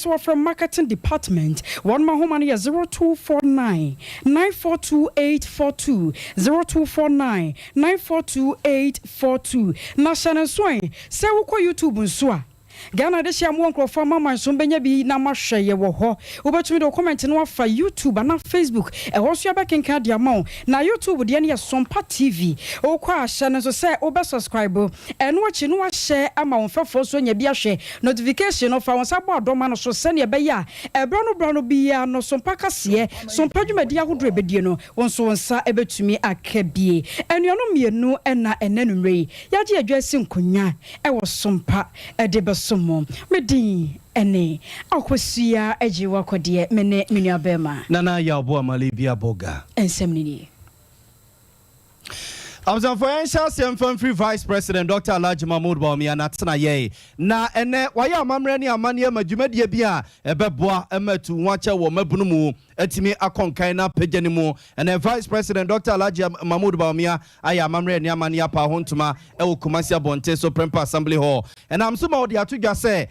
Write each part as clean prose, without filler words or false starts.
sɛ wɔfrɛ marketing department. Wɔn ahoma no yɛ 0249 942842, 0249 942842. Na hyɛ no nso ɛ sɛ wokɔ YouTube nso a, Ghana de hyɛ mo nkurɔfoɔ ama nso bɛnya bi na mahwɛ yɛ wɔ hɔ. Wobɛtumi de wo comment no afa YouTube anaa Facebook ɛhɔ so, yɛbɛkenka de ama wo. Na YouTube deɛ no yɛ Sompa TV. Wokɔ ahyɛ no nso sɛ wobɛ subscribe. Ɛno akyi no, wahyɛ ama wo mfɛfoɔ so anya bi ahwɛ. Notification no, fa wo nsa bɔ adɔma no so sɛneɛ ɛbɛyɛ a ɛberɛ no berɛ no biara no, Sompa kaseɛ, Sompa dwumadi ahodoɔ ɛbɛdie no, wo nso wo nsa ɛbɛtumi aka bie. Anuanom mmienu ɛna ɛnɛ nummerɛ yi yɛagye adwa asi nkonnwa ɛwɔ Sompa ɛde bɛso mo. Medin ɛne Akosua Agye Wakɔdeɛ, me ne me nua bɛrima Nana Yɛaboa Amale bi abɔga. Nsɛm no nie. Abusuafo, yɛnhyɛ aseɛ mfa mfiri Vice President Dr Alhaji Mahmood Bawumia n'atena yɛe na ɛnɛ wayɛ amammerɛ ne amanneɛ ma dwumadie bi a ɛbɛboa ma atu ho akyɛ wɔ mmabunu mu atumi akɔ nkan na apagya no mu. Ɛnɛ Vice President Dr Alhaji Mahmood Bawumia ayɛ amammerɛ ne amanneɛ apa ho ntoma ɛwɔ Kumasi abɔnten so, Prempeh Assembly Hall. Ɛnam so ma wɔde ato dwa sɛ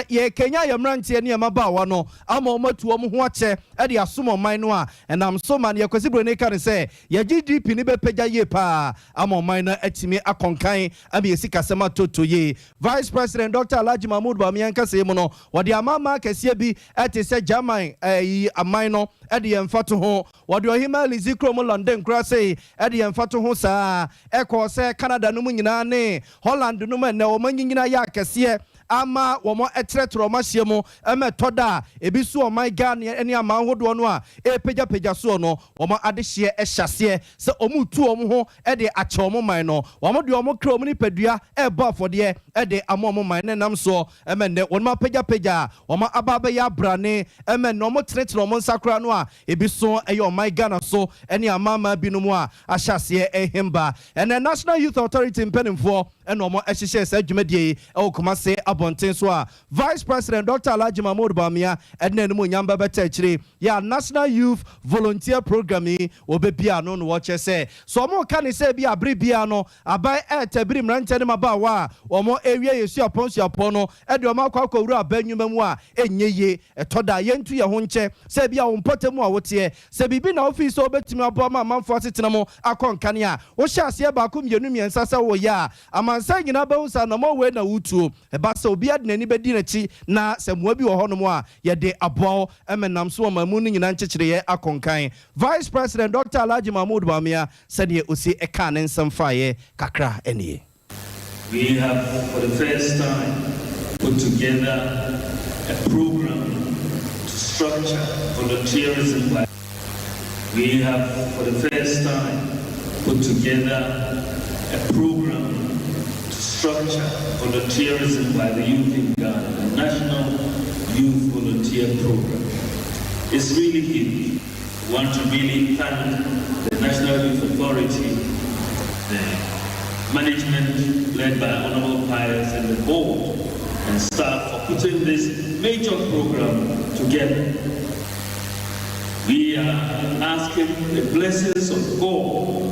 yɛkanya yɛ mmeranteɛ ne mmabaawa no ama wɔn atu wɔn ho akyɛ ɛde asom ɔman no a, ɛnam so ma ne yɛkwasi buroni ka ne sɛ yɛ GDP ne bɛpagya yie paa ama ɔman no atumi akɔnkan ama yɛsi kasɛm atoto yie. Vice President Dr Alhaji Mahmood Bawumia nkasɛɛ mu no, wɔde amama akɛseɛ bi ɛte sɛ German ɛyi aman no ɛde yɛn fa to ho, wɔde ɔhema Lizzy kurom London kora sei ɛde yɛn fa to ho saa, ɛkɔɔ sɛ Canada no mu nyinaa ne Holland no mu. Ɛnɛ wɔn anyinnyina yɛ akɛseɛ ama wɔn ɛtrɛtrɛ wɔn ahyia mu ɛmɛ ɛtɔ da a ebi so ɔman Ghana ne aman ahodoɔ no a ɛrepagyapagya soɔ no, wɔn adehyeɛ ɛhyɛ aseɛ sɛ wɔn retu wɔn ho ɛde akyɛ wɔn man no. Wɔn de wɔn kra, wɔn nipadua ɛrebɔ afɔdeɛ ɛde ama wɔn man ne nam soɔ ɛmɛ nnɛ wɔn apagyapagya a wɔn aba abɛyɛ abrane, ɛmɛ nnɛ wɔn tenetene wɔn nsa koraa no a ebi so ɛyɛ ɔman Ghana so ɛne amanaman binom a ahyɛ aseɛ ɛhemba. Ɛnɛ National Youth Authority mpanimfoɔ ɛna wɔn ɛhyehyɛ saa dwumadie yi ɛwɔ Kumase abɔnten so a Vice President Dr Alhaji Mahmood Bawumia ɛde n'anim onyam bɛbɛtɛ akyire yɛ a National Youth Volunteer Program yi wɔbɛbia ano no. Wɔkyɛ sɛ wɔn ka ne sɛ bi abere bia no aban ɛɛtɛbiri mmeranteɛ ne mmabaawa a wɔn ewie yɛ suapɔn suapɔn no ɛde wɔn akɔ akɔwura aba nnwuma mu a ɛnyɛ yie. Ɛtɔ da yɛntu yɛn ho nkyɛ sɛ bi a wɔn mpɔtam a wɔteɛ sɛ biribi na wofii sɛ wobɛtumi aboa ma amanfoɔ asetena mu akɔ nkane a, wohyɛ aseɛ baako, mmienu, mmiɛnsa sɛ woyɛ a, amansan nyinaa bɛhu sɛ anammɔ wei na wotuo. Ɛba sɛ obiara de n'ani bɛdi n'akyi na sɛ mmoa bi wɔ hɔnom a yɛde aboa wo, ɛmɛ nam so ɔman mu no nyinaa nkyekyereeɛ akɔ nkan. Vice President Dr Alhaji Mahmood Bawumia, sɛdeɛ osi ɛkaa ne nsɛm faeɛ kakra ɛnie. We have, for the first time, put together a program to structure volunteerism. We have, for the first time, put together a program to structure volunteerism by the youth in Ghana, the National Youth Volunteer Program. It's really huge. We want to really thank the National Youth Authority, the management led by Honorable Pius and the board and staff for putting this major program together. We are asking the blessings of God.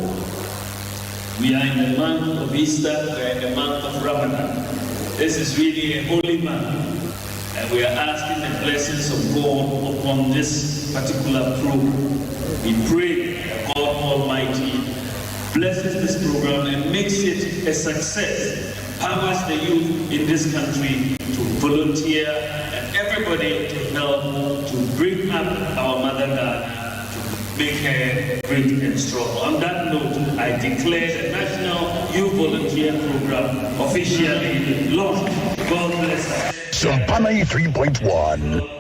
We are in the month of Easter, we are in the month of Ramadan. This is really a holy month, and we are asking the blessings of God upon this particular program. We pray that God Almighty blesses this program and makes it a success, empowers the youth in this country to volunteer and everybody to help to bring up our mother Ghana, to make her great and strong. On that note, I declare the National Youth Volunteer Program officially launched. God bless us. Sompa 93.1.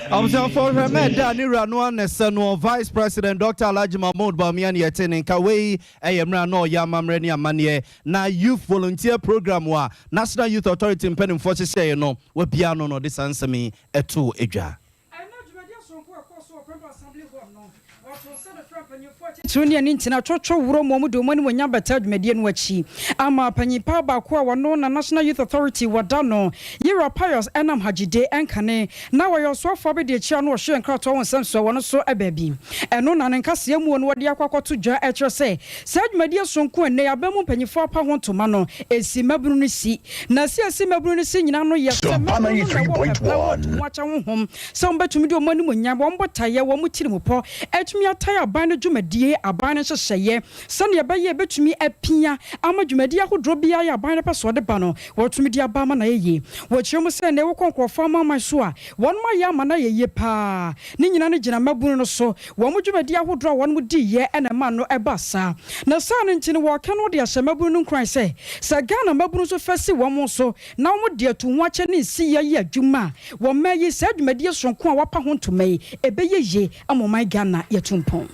Abusuafoɔ, hwɛ mɛda ne wura no anɛsɛ no, Vice President Dr Alhaji Mahmood Bawumia ne yɛte ne nka. Wei ɛyɛ mmerɛ a na ɔyɛ amammerɛ ne amanneɛ na Youth Volunteer Program a National Youth Authority mpanimfoɔ hyehyɛeɛ no wabia no, ɔde saa nsɛm yi ɛtoo adwa. Ɛna dwumadi asonko a ɛkɔɔ so wɔ Prempeh Assembly Hall no. Wɔtoo nsa de frɛɛ mpanyimfo atitiriw ne ani ntina twɔtwɔw wura mu a wɔde wɔn animuonyam bɛtaa dwumadie no akyi ama panyin pa baako a wɔno na National Youth Authority wɔ da no, Yewura Pius Enam Hadzide nkane na ɔyɛ ɔsoafoɔ abadiakyiri a na ɔhwɛ nkratoɔ ho nsɛm so wɔ no so baabi. Ɛno na ne nkaseɛ muo no wɔde akɔ akɔto dwa ɛkyerɛ sɛ saa dwumadie sononko a nnɛ yi aban mu mpanyimfoɔ apa ho ntoma no ɛsi mmabunu no si na si ɛsi mmabunu no si nyinaa no yɛ sɛ Sompa mmabunu no na ɛwɔ ɔpɛ pa wɔ 93.1. atuhoakyɛ honhom sɛ wɔbɛtumi de wɔn animuonyam, wɔn botaeɛ, wɔn tirimupɔ atumi atae aban no dwumadie, aban no nhyehyɛeɛ, sɛdeɛ ɛbɛyɛ a ɛbɛtumi apia ama dwumadie ahodoɔ biara a aban no pɛ sɛ ɔde ba no, wɔatumi de aba ama no ayɛ yie. Wɔkyerɛ mu sɛ, nnɛ wokɔ nkorɔfoɔ amanaman so a, wɔnom ayɛ ama no ayɛ yie pa ara. Ne nyinaa no gyina mmabunu no so. Wɔn dwumadie ahodoɔ a wɔnom diiɛ na ɛma no ɛba saa. Na saa no nti no, wɔreka no de ahyɛ mmabunu no nkuran sɛ, sɛ Ghana mmabunu nso fa si wɔn so na wɔde atuhoakyɛ ne nsiyɛ yɛ adwuma a, wɔ mmaa yi, saa dwumadie sononko a wɔapa ho ntoma yi, ɛbɛyɛ yie ama ɔman Ghana yɛatu mpɔn.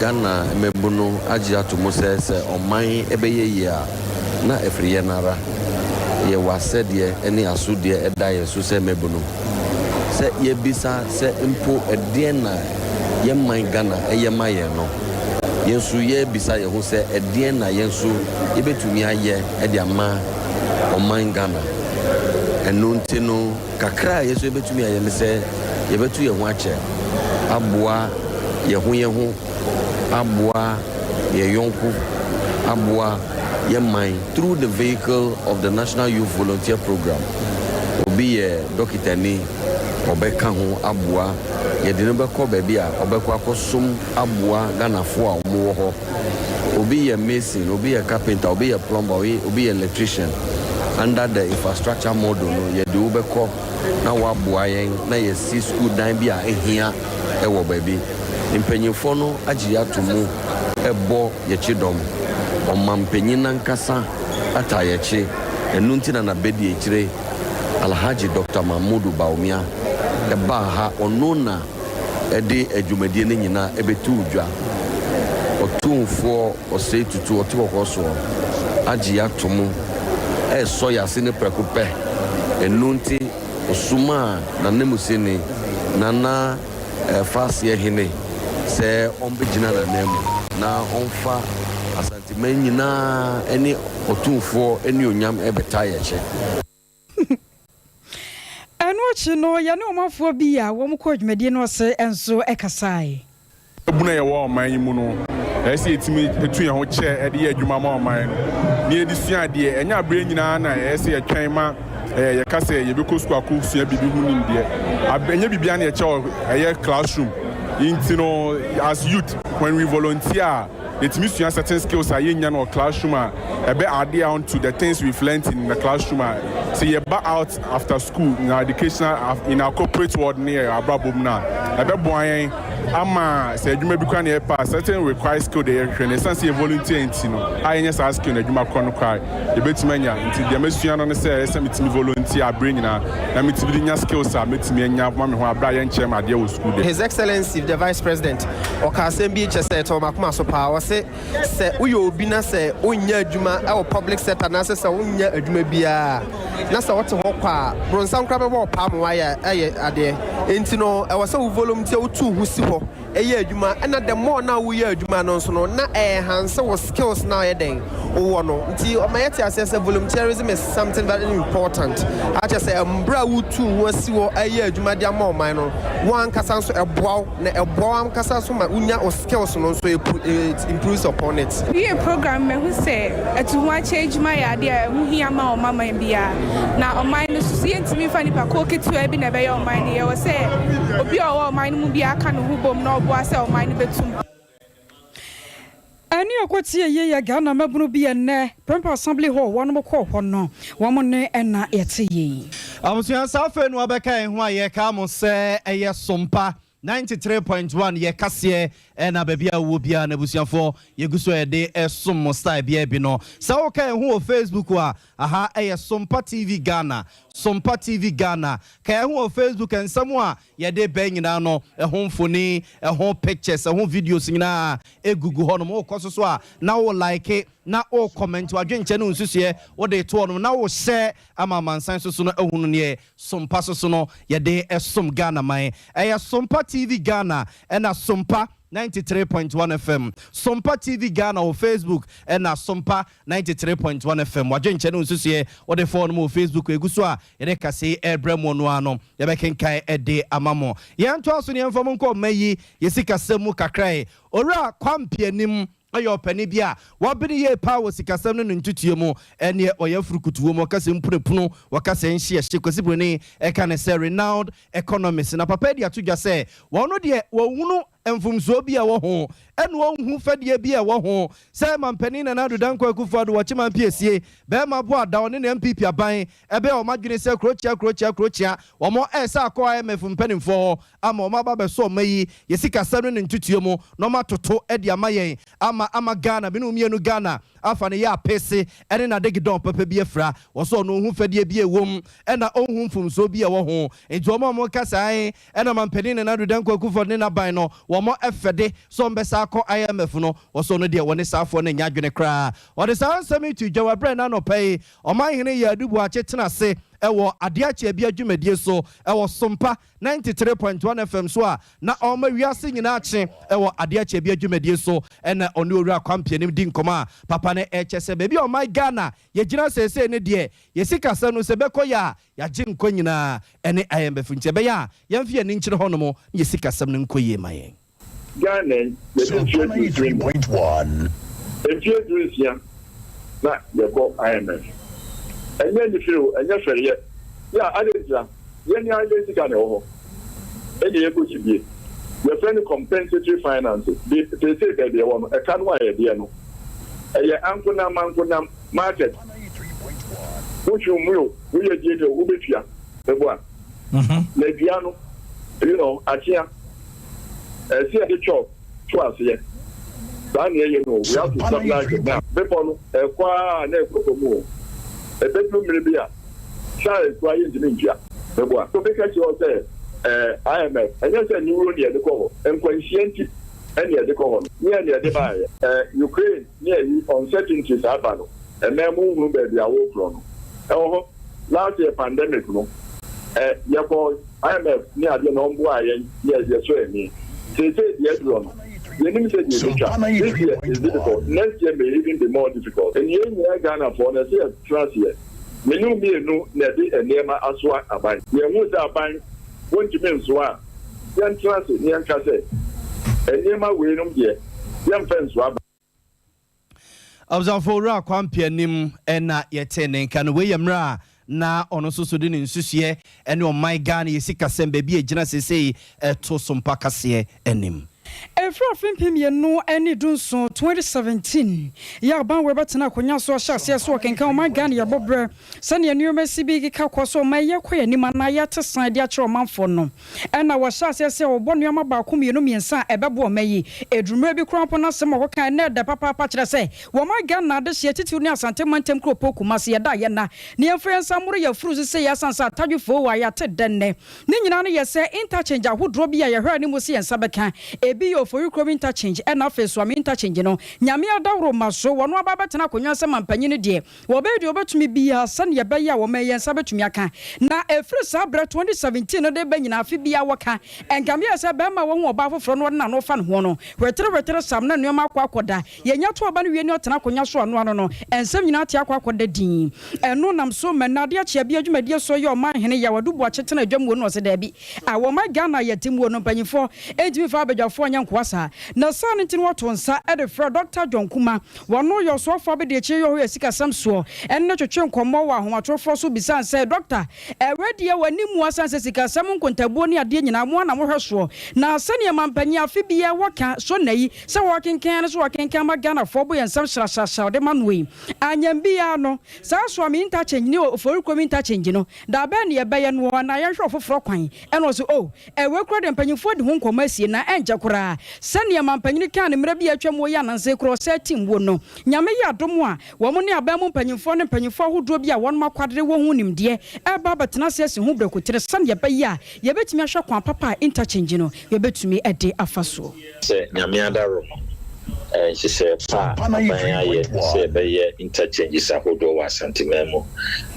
Ghana mmabunu agye ato mu sɛ sɛ ɔman bɛyɛ yie a, na ɛfiri yɛn ara. Yɛwɔ asɛdeɛ ne asodeɛ ɛda yɛn so sɛ mmabunu sɛ yɛbisa sɛ mpo ɛdeɛn na yɛn man Ghana yɛ ma yɛn no, yɛn nso yɛbisa yɛn ho sɛ ɛdeɛn na yɛn nso yɛbɛtumi ayɛ de ama ɔman Ghana. Ɛno nti no, kakra a yɛn nso yɛbɛtumi ayɛ ne sɛ yɛbɛto yɛn ho akyɛ aboa yɛn ho yɛn ho, aboa yɛn yɔnko, aboa yɛn man through the vehicle of the National Youth Volunteer Program. Obi yɛ dɔkitani, ɔbɛka ho aboa, yɛde no bɛkɔ baabi a ɔbɛkɔ akɔsom aboa Ghanafoɔ a wɔwɔ hɔ. Obi yɛ mason, obi yɛ carpenter, obi yɛ plumber, obi yɛ electrician. Under the infrastructure model no, yɛde wo bɛkɔ na woaboa yɛn na yɛsi school dan bi a ehia ɛwɔ baabi. Mpanyinfoɔ no agye yɛ ato mu ɛbɔ yɛkyi dɔm. Ɔmampanyin nankasa ata yɛkyi. Ɛno nti na n'abɛdi akyire Alhaji Dr. Mahmudu Bawumia ɛbaa ha. Ɔno na ɛde adwumadie no nyinaa ɛbɛtu dwa. Ɔtumfoɔ Osei Tutu ɔte kɔkɔɔ soɔ agye yɛ ato mu ɛresɔ yɛ ase ne prɛko pɛ. Ɛno nti ɔsomaa n'ananmusini Nana Ɛfa Hene sɛ ɔmbɛgyina n'anan mu na ɔmfa Asanteman nyinaa ne ɔtumfoɔ ne onyam ɛbɛta yɛ kyɛ. Ɛno akyi no, yɛne ɔmanfoɔ bi a wɔn kɔ dwumadie no ase nso kasae. Ebunu a yɛwɔ ɔman yi mu no, ɛyɛ sɛ yɛtumi etu yɛn ho kyɛ ɛde yɛ adwuma ma ɔman no na yɛde sua adeɛ. Ɛnyɛ abere nyinaa na ɛyɛ sɛ yɛtwɛn ma yɛka sɛ yɛbɛkɔ sukuu akɔ sua biribi ho nimdeɛ. Ɛnyɛ biribiara na yɛkyɛ wɔ ɛyɛ classroom. Nti no, as youth, when we volunteer a, yɛtumi sua certain skills a yɛnnya no wɔ classroom a ɛbɛ add on to the things we've learnt in the classroom a sɛ yɛba out after school in our educational, in our corporate world ne yɛ abrabɔ mu no a, ɛbɛboa yɛn ama sɛ adwuma bi kora na yɛpa a, certain required skill de yɛhwehwɛ no, ɛsiane sɛ yɛ volunteer nti no a yɛnyɛ saa skill no adwuma korɔ no koraa yɛbɛtumi anya. Nti deɛ masua no ne sɛ ɛyɛ sɛ metumi volunteer abere nyinaa na metumi de nya skills a mɛtumi anya ma me ho abere a yɛnkyerɛ me adeɛ wɔ school de. His Excellency the Vice President ɔka asɛm bi kyɛ sɛ ɛtɔ makoma so paa. Ɔse sɛ woyɛ obi na sɛ wonnya adwuma ɛwɔ public sector anaasɛ sɛ wonnya adwuma biara na sɛ wote hɔ kɔ a, borɔnsam koraa bɛbɔ ɔpaa ma woayɛ ɛyɛ adeɛ. Enti no, ɛwɔ sɛ wo volunteer, wotu wo ho si hɔ ɛyɛ adwuma, ɛna the more na woyɛ adwuma no nso no na ɛenhance wo skills na ɔyɛ dɛn wowɔ no. Nti ɔma yɛte aseɛ sɛ volunteerism is something very important. Akyɛ sɛ mmerɛ a wotu wo ho asi hɔ ɛyɛ adwuma de ama ɔman no, wɔn ankasa nso ɛboa wo na ɛboa wo ankasa nso ma wonya wo skills no nso, it improves upon it. Wie program, mahu sɛ atuhoakyɛ adwuma yɛ adeɛ a ɛho hia ma ɔmaman biara, na ɔman no so so yɛntumi mfa nipa kuo ketewa bi na ɛbɛyɛ ɔman no. Yɛwɔ sɛ obi a ɔwɔ ɔman no mu biara ka ne ho bom na ɔboa sɛ ɔman no bɛtum. Ɛne ɔkɔtie yie yɛ Ghana mmabunu bi ɛnnɛ Prempeh Assembly Hall wɔnom kɔɔ hɔ no, wɔn ne ɛna yɛte yie. Abusua, saa afei no wabɛka yɛn ho a, yɛka mo sɛ ɛyɛ Sompa 93.1 yɛ kaseɛ ɛna baabi a wowɔ biara na abusuafoɔ yɛgu so a yɛde ɛsom mo style biara bi no. Sɛ woka yɛn ho wɔ Facebook a, aha ɛyɛ Sompa TV Ghana, Sompa TV Ghana. Ka yɛn ho wɔ Facebook. Nsɛm a yɛde bɛn nyinaa no, ɛho mfoni, ɛho pictures, ɛho videos nyinaa ɛgugu hɔ nom. Wokɔ so so a na wo like na wo comment, wadwenkyɛ ne wo nsusuɛ wode to hɔ nom na wo hyɛ ama amansan so so no ahunu neɛ Sompa so so no yɛde ɛsom Ghana man. Ɛyɛ Sompa TV Ghana ɛna Sompa. 93.1 FM, Sompa TV Ghana wɔ Facebook, ɛna Sompa 93.1 FM. Wadwenkyɛ ne nsusuɛ wɔde fɔɔ no mu wɔ Facebook egu so a yɛde kase ɛrebrɛ mu no ano, yɛbɛkenkan ɛde ama mo. Yɛntoa so ne yɛmfa mu nkɔ ɔma yi yɛsi kasɛm mu kakra yi. Owura Kwampianim ɔyɛ ɔpani bi a wabene yie paa wɔ sikasɛm no ne ntutuo mu, ɛneɛ ɔyɛ furukutuo mu, ɔkasɛ mpunepunu, wɔkasɛ nhye ɛhye Kwasi Buroni ɛka ne sɛ renowned economist. Na papa di ato dwa sɛ wɔn deɛ wɔhunu mfomsoɔ bi a ɛwɔ ho, ɛna wɔnhu fɛdeɛ bi a ɛwɔ ho sɛ mampanin Nana Addo Dankwa Akufo-Addo wɔkye man piesie bɛrima bo ada ɔne ne NPP aban ɛbɛyɛ wɔn adwene sɛ kurokyia kurokyia kurokyia wɔn ɛsɛ akɔ IMF mpanimfoɔ hɔ ama wɔn aba bɛso ɔma yi yɛsi kasɛm no ne ntutuo mu na wɔn atoto ɛde ama yɛn ama Ghana binom mmienu Ghana afa ne yɛ apese ɛne n'adegedɔn pɛpɛ bi afira. Wɔsɔ ɔno ohun fɛdeɛ bi ɛwɔ mu, ɛna ɔnhu mfomsoɔ bi ɛwɔ ho. Nti wɔn a wɔn kasa ayi ɛna mampanin Nana Addo Dankwa Akufo ne n'aban no wɔn ɛfɛde so wɔn bɛsa akɔ IMF no, wɔsɔ no deɛ wɔne saafoɔ no nya adwene koraa. Wɔde saa nsɛm yi to dwa wɔbrɛ n'anɔpɛ yi ɔmanhene yɛ Adu Boakye tena ase ɛwɔ adeɛ akyɛ bi adwumadie so ɛwɔ Sompa 93.1 FM so a na ɔma wiase nyinaa kye ɛwɔ adeɛ akyɛ bi adwumadie so, ɛna ɔne owura Kwampianim di nkɔmɔ a papa no ɛkyɛ sɛ baabi a ɔman Ghana yɛgyina seesei ne deɛ yɛsi kasa no sɛ bɛkɔ yɛ a yɛagye nkɔ nyinaa ɛne IMF, nti ɛbɛyɛ a yɛmfa yɛn ani nkyerɛ hɔnom na yɛsi kasɛm no nkɔ yie ma yɛn. Ghana yɛde mfeɛ 16, mfeɛ 16 na yɛkɔ IMF. Ɛnyɛ nifiri o, ɛnyɛ fɛreyɛ yɛ a ade ntina yɛn ni ayɛ sika na ɛwɔ hɔ ɛna yɛkɔ kyibie. Yɛfrɛ no compensatory finance de seesei baabi ɛwɔ no, ɛka no a yɛdeɛ no ɛyɛ ankonam ankonam market. Wotwi mu o, woyɛ die ni o, wobɛtua ɛboa na dua no akyea ɛsi yɛde chalk to aseɛ saa nea ɛyɛ no. We have to stabilize it now. Bepɔ no ɛkɔ a na ɛkɔ fam o, ɛbɛduru mmiri bi a saa ekura yɛ ntumi ntua bɛboa. Obi ka kyerɛ wɔ sɛ IMF, ɛnyɛ sɛ niwuro ne yɛde kɔ hɔ, nkwanhyia nti ɛne yɛde kɔ hɔ no, ne yɛ ne yɛde baayɛ Ukraine ne yɛyi uncertainty saa ba no ɛmɛn mu nhunu baabi a wɔrekorɔ no ɛwɔ hɔ. Last year pandemic no yɛkɔ IMF ne adeɛ na ɔmboa yɛn yɛ yɛsɔ ani. Seesei deɛ aduro no yɛnim sɛ deɛ ebitwa. This year is difficult, next year may even be more difficult. Ɛni yɛn nyinaa Ghanafoɔ no ɛsɛ yɛtena aseɛ mmienu mmienu na ɛde nneɛma asoa aban. Yɛn ho sɛ aban wɔntumi nsoa a, yɛntena ase ne yɛnka sɛ nneɛma wei nom deɛ yɛmfɛ nsoa aban. Abusuafo, owura Kwampianim ɛna yɛte ne nka no. Wei yɛ mmerɛ a na ɔno nso so de ne nsusuɛ ɛne ɔman Ghana yɛsi kasɛm baabi a ɛgyina seesei ɛto so mpa kaseɛ anim. Ɛfiri afe 2017, 2017, yɛ aban wɔ bɛtena akonnwa so ahyɛ aseɛ so ɔkenkan ɔman Ghana yɛbɔ berɛ sɛnea nneɛma si bi keka kɔ so ɔman yɛkɔ yɛ anim anaa yɛte san de akyerɛ ɔmanfoɔ no, ɛna wɔhyɛ aseɛ sɛ wɔbɔ nneɛma baako, mmienu, mmiɛnsa a ɛbɛboa ɔman yi. Ɛdurummerɛ bi koraa mpo no, asɛm a wɔka ɛnɛ ɛda papaapa kyerɛ sɛ wɔman Ghana adehyeɛ titiriw ne Asante mantam kuropɔn Kumase yɛda yɛ na ne yɛmfa yɛn nsa mmoro yɛfuru so sɛ yɛasan sɛ atadwefoɔ wɔ a yɛate dɛnnɛ ne nyinaa no yɛ sɛ interchange ahodoɔ bi a yɛhwɛ anim sɛ yɛn nsa bɛka ebi yɛ Ofori Kurom Interchange ɛna afei Suame Interchange no. Nyame adaworo ma so wɔn aba bɛtena akonnwa sɛ mampanyin no deɛ, wɔbɛyɛ deɛ wɔbɛtumi biara sɛnea ɛbɛyɛ a wɔn yɛn nsa bɛtumi aka. Na ɛfiri saa berɛ 2017 no de bɛ nyinaa, afe biara wɔka ɛnkameɛ sɛ bɛrima a wɔhu ɔbaa foforɔ no wɔde n'ano fa ne ho no wɛtere wɛtere sam na nneɛma akɔ akɔda. Yɛnya to ɔba no wie ne ɔtena akonnwa so ano ano no, nsɛm nyinaa te akɔ akɔda din. Ɛno nam so ma nnadeɛ akyea bi adwumadie so yɛ ɔman hene yɛ wɔde bu akyetena adwam wɔ no. Ɔsɛ daabi a wɔma Ghana yɛ te muo no, mpanyinfoɔ ɛntumi fa abadwafoɔ nyɛ nkoa saa. Na saa no nti no wɔto nsa ɛde frɛ Dr John Kuma, wɔno yɛ ɔsoafoɔ abɛdi akyire yɛ hɔ yɛ sikasɛm soɔ, ɛne ne twetwe nkɔmmɔ wɔ ahomatorofoɔ so bisan sɛ, "Doctor, ɛwɛ deɛ w'anim mu asan sɛ sikasɛm nkontabuo ne adeɛ nyinaa mo ana mohwɛ soɔ, na sɛnea mampanyin afe biara wɔka so na yi sɛ wɔkenkan no so wɔkenkan ma Ghanafoɔ bo yɛ nsɛm hyrahyrahyra ɔde ma no yi anyam biara no, saa Suame Interchange ne Ofori Kurom Interchange no da bɛn ne yɛbɛyɛ no na yɛnhwɛ ɔfoforɔ kwan?" Ɛna ɔsɛ o ɛwɔ kura de mpanyinfoɔ de ho nkɔmmɔ asie na ɛnkyɛ koraa sɛnea mampanyini kaa ne mmerɛ bi a atwa mu yɛ ananse korɔ sɛ tim wo no. Nyame yɛ adom a wɔn ne aban mu mpanyinfoɔ ne mpanyinfoɔ ahodoɔ bi a wɔn akwadere wɔ ho nimdeɛ ɛba abɛtena ase asi ho brɛkotere sɛnea ɛbɛyɛ a yɛbɛtumi ahwɛ kwan papa a interchange no yɛbɛtumi ɛde afa soɔ. Sɛ Nyame adaro no. Nhyehyɛɛ pa a aban ayɛ sɛ yɛbɛyɛ interchanges ahodoɔ wɔ Asanteman mu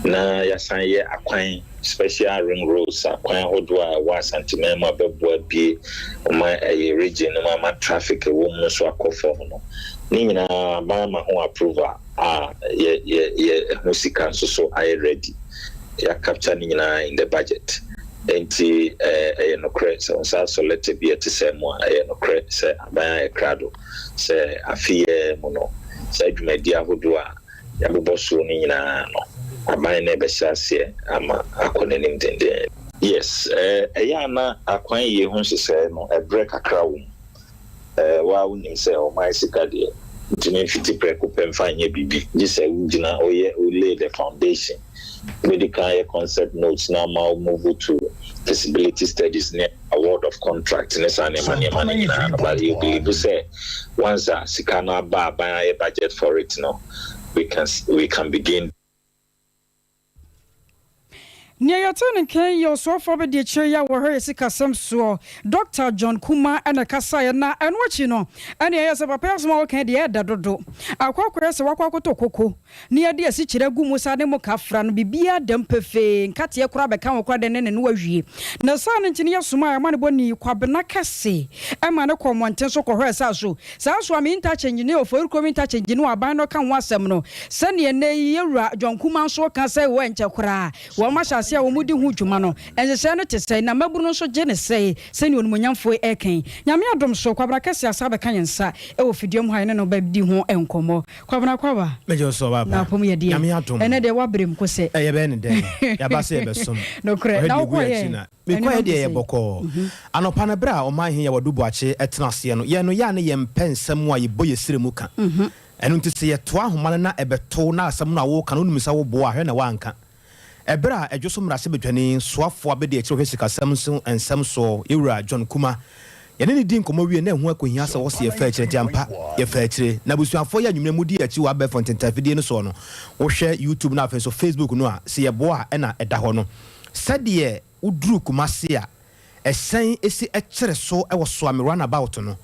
na yɛasan yɛ akwan, special ring roads, akwan ahodoɔ a ɛwɔ Asanteman mu a ɛbɛboa abue ɔman ɛyɛ region no mu ama traffic ɛwɔ mu no nso akɔ fam no, ne nyinaa aban ama ho approval a yɛ yɛ yɛ ɛho sika nso so ayɛ ready. Yɛ capture ne nyinaa in the budget. Enti ɛyɛ nokorɛ sɛ wo nsa asɔ lɛtɛ bi a ɛte sɛɛ mu a, ɛyɛ nokorɛ sɛ aban ayɛ krado sɛ afe yi ara mu no, saa dwumadie ahodoɔ a yɛabobɔ soɔ no nyinaa no, aban no rebɛhyɛ aseɛ ama akɔ n'anim dendeen. Yes, ɛyɛ a na akwan yie ho nhyehyɛeɛ no, ɛberɛ kakra wɔ mu. Wo ara wonim sɛ ɔman sika deɛ, ntumi mfiti prɛko pɛ mfa nyɛ biribi, gye sɛ wogyina, woyɛ, wo lay the foundation. Wobɛdi kan ayɛ concept notes na ama wo move to feasibility studies ne award of contract ne saa nneɛma nneɛma no nyinaa no, but yɛ believe sɛ once a sika no aba a aban ayɛ budget for it no, we can, we can begin. Nea yɛtee ne nka yi yɛ ɔsoafoɔ abadiakyire yi a wɔhwɛ yɛ sikasɛm soɔ, Dɔkta John Kumah na ɛkasaeɛ na ɛno akyi no ɛna ɛyɛ sɛ papa yi asɛm a ɔka yi deɛ ɛɛdɛ dodo. Akɔ akɔyɛ sɛ wakɔ akɔtɔ koko na yɛde asikyire agu mu saa ne moka afra no biribiara da mu pefee, nkateɛ koraa bɛka ho koraa dɛn ne ne no awie. Na saa no nti no yɛsomaa amanebɔni Kwabena Kɛse ma no kɔɔ mmɔnten so kɔhwɛɛ sɛ aso Saa Suame Interchange ne Oforikrom Interchange no a aban no reka ho asɛm no, sɛnea nnɛyi yɛn wura John Kumah nso reka sɛ wɔ ɛnkyɛ koraa wɔahyɛ ase a wɔredi ho dwuma no, nhyehyɛe no te sɛn, na mmabunu no nso gye no sɛn, sɛnea onimuonyamfo yi reka yi? Nyame adom so, Kwabena Kɛse asan abɛka yɛn nsa wɔ fidua mu ha a yɛne no bɛdi ho nkɔmmɔ. Kwabena Kwaba, Megye wo so, ɔbaa na pa. apom yɛ deɛn? Nyame adom. Ɛnnɛ deɛ woabrɛ mu kosɛ. Yɛbɛyɛ no dɛn? Yɛaba sɛ yɛbɛsom. Nokorɛ, Ɔhwɛ na deɛ ɛgu wokɔeɛ yɛn akyi ɛ? na. Mekɔeɛ deɛ ɛyɛ bɔkɔɔ. Anɔpa no berɛ a Ɔmanhene Yawadu Boakye tena aseɛ no, yɛn no yɛ a na yɛmpɛ nsɛm a yɛbɔ yɛn srɛ mu ka. Ɛno nti sɛ yɛtoa ahoma no na ɛbɛto na asɛm no a woreka no wonim sɛ woboa a, hwɛ na woanka. Ɛberɛ a Ɛdwo so mmarahyɛbadwani soafoɔ abɛdi akyire ɔhwɛ sikasɛm so nsɛm soɔ, Yɛwura John Kumah, yɛne no dii nkɔmmɔ wie na ɛho akɔhia sɛ ɔse yɛfa akyire nti ampa yɛfaa akyire. Na abusuafoɔ yi anwummerɛ modi yɛn akyi wɔ abɛɛfo ntentafidie no soɔ no, wohwɛ YouTube no afei nso Facebook no a, sɛ yɛboa a ɛna ɛda hɔ no. Sɛdeɛ woduru Kumasi a, ɛhyɛn si kyere so wɔ Suame Runabout no.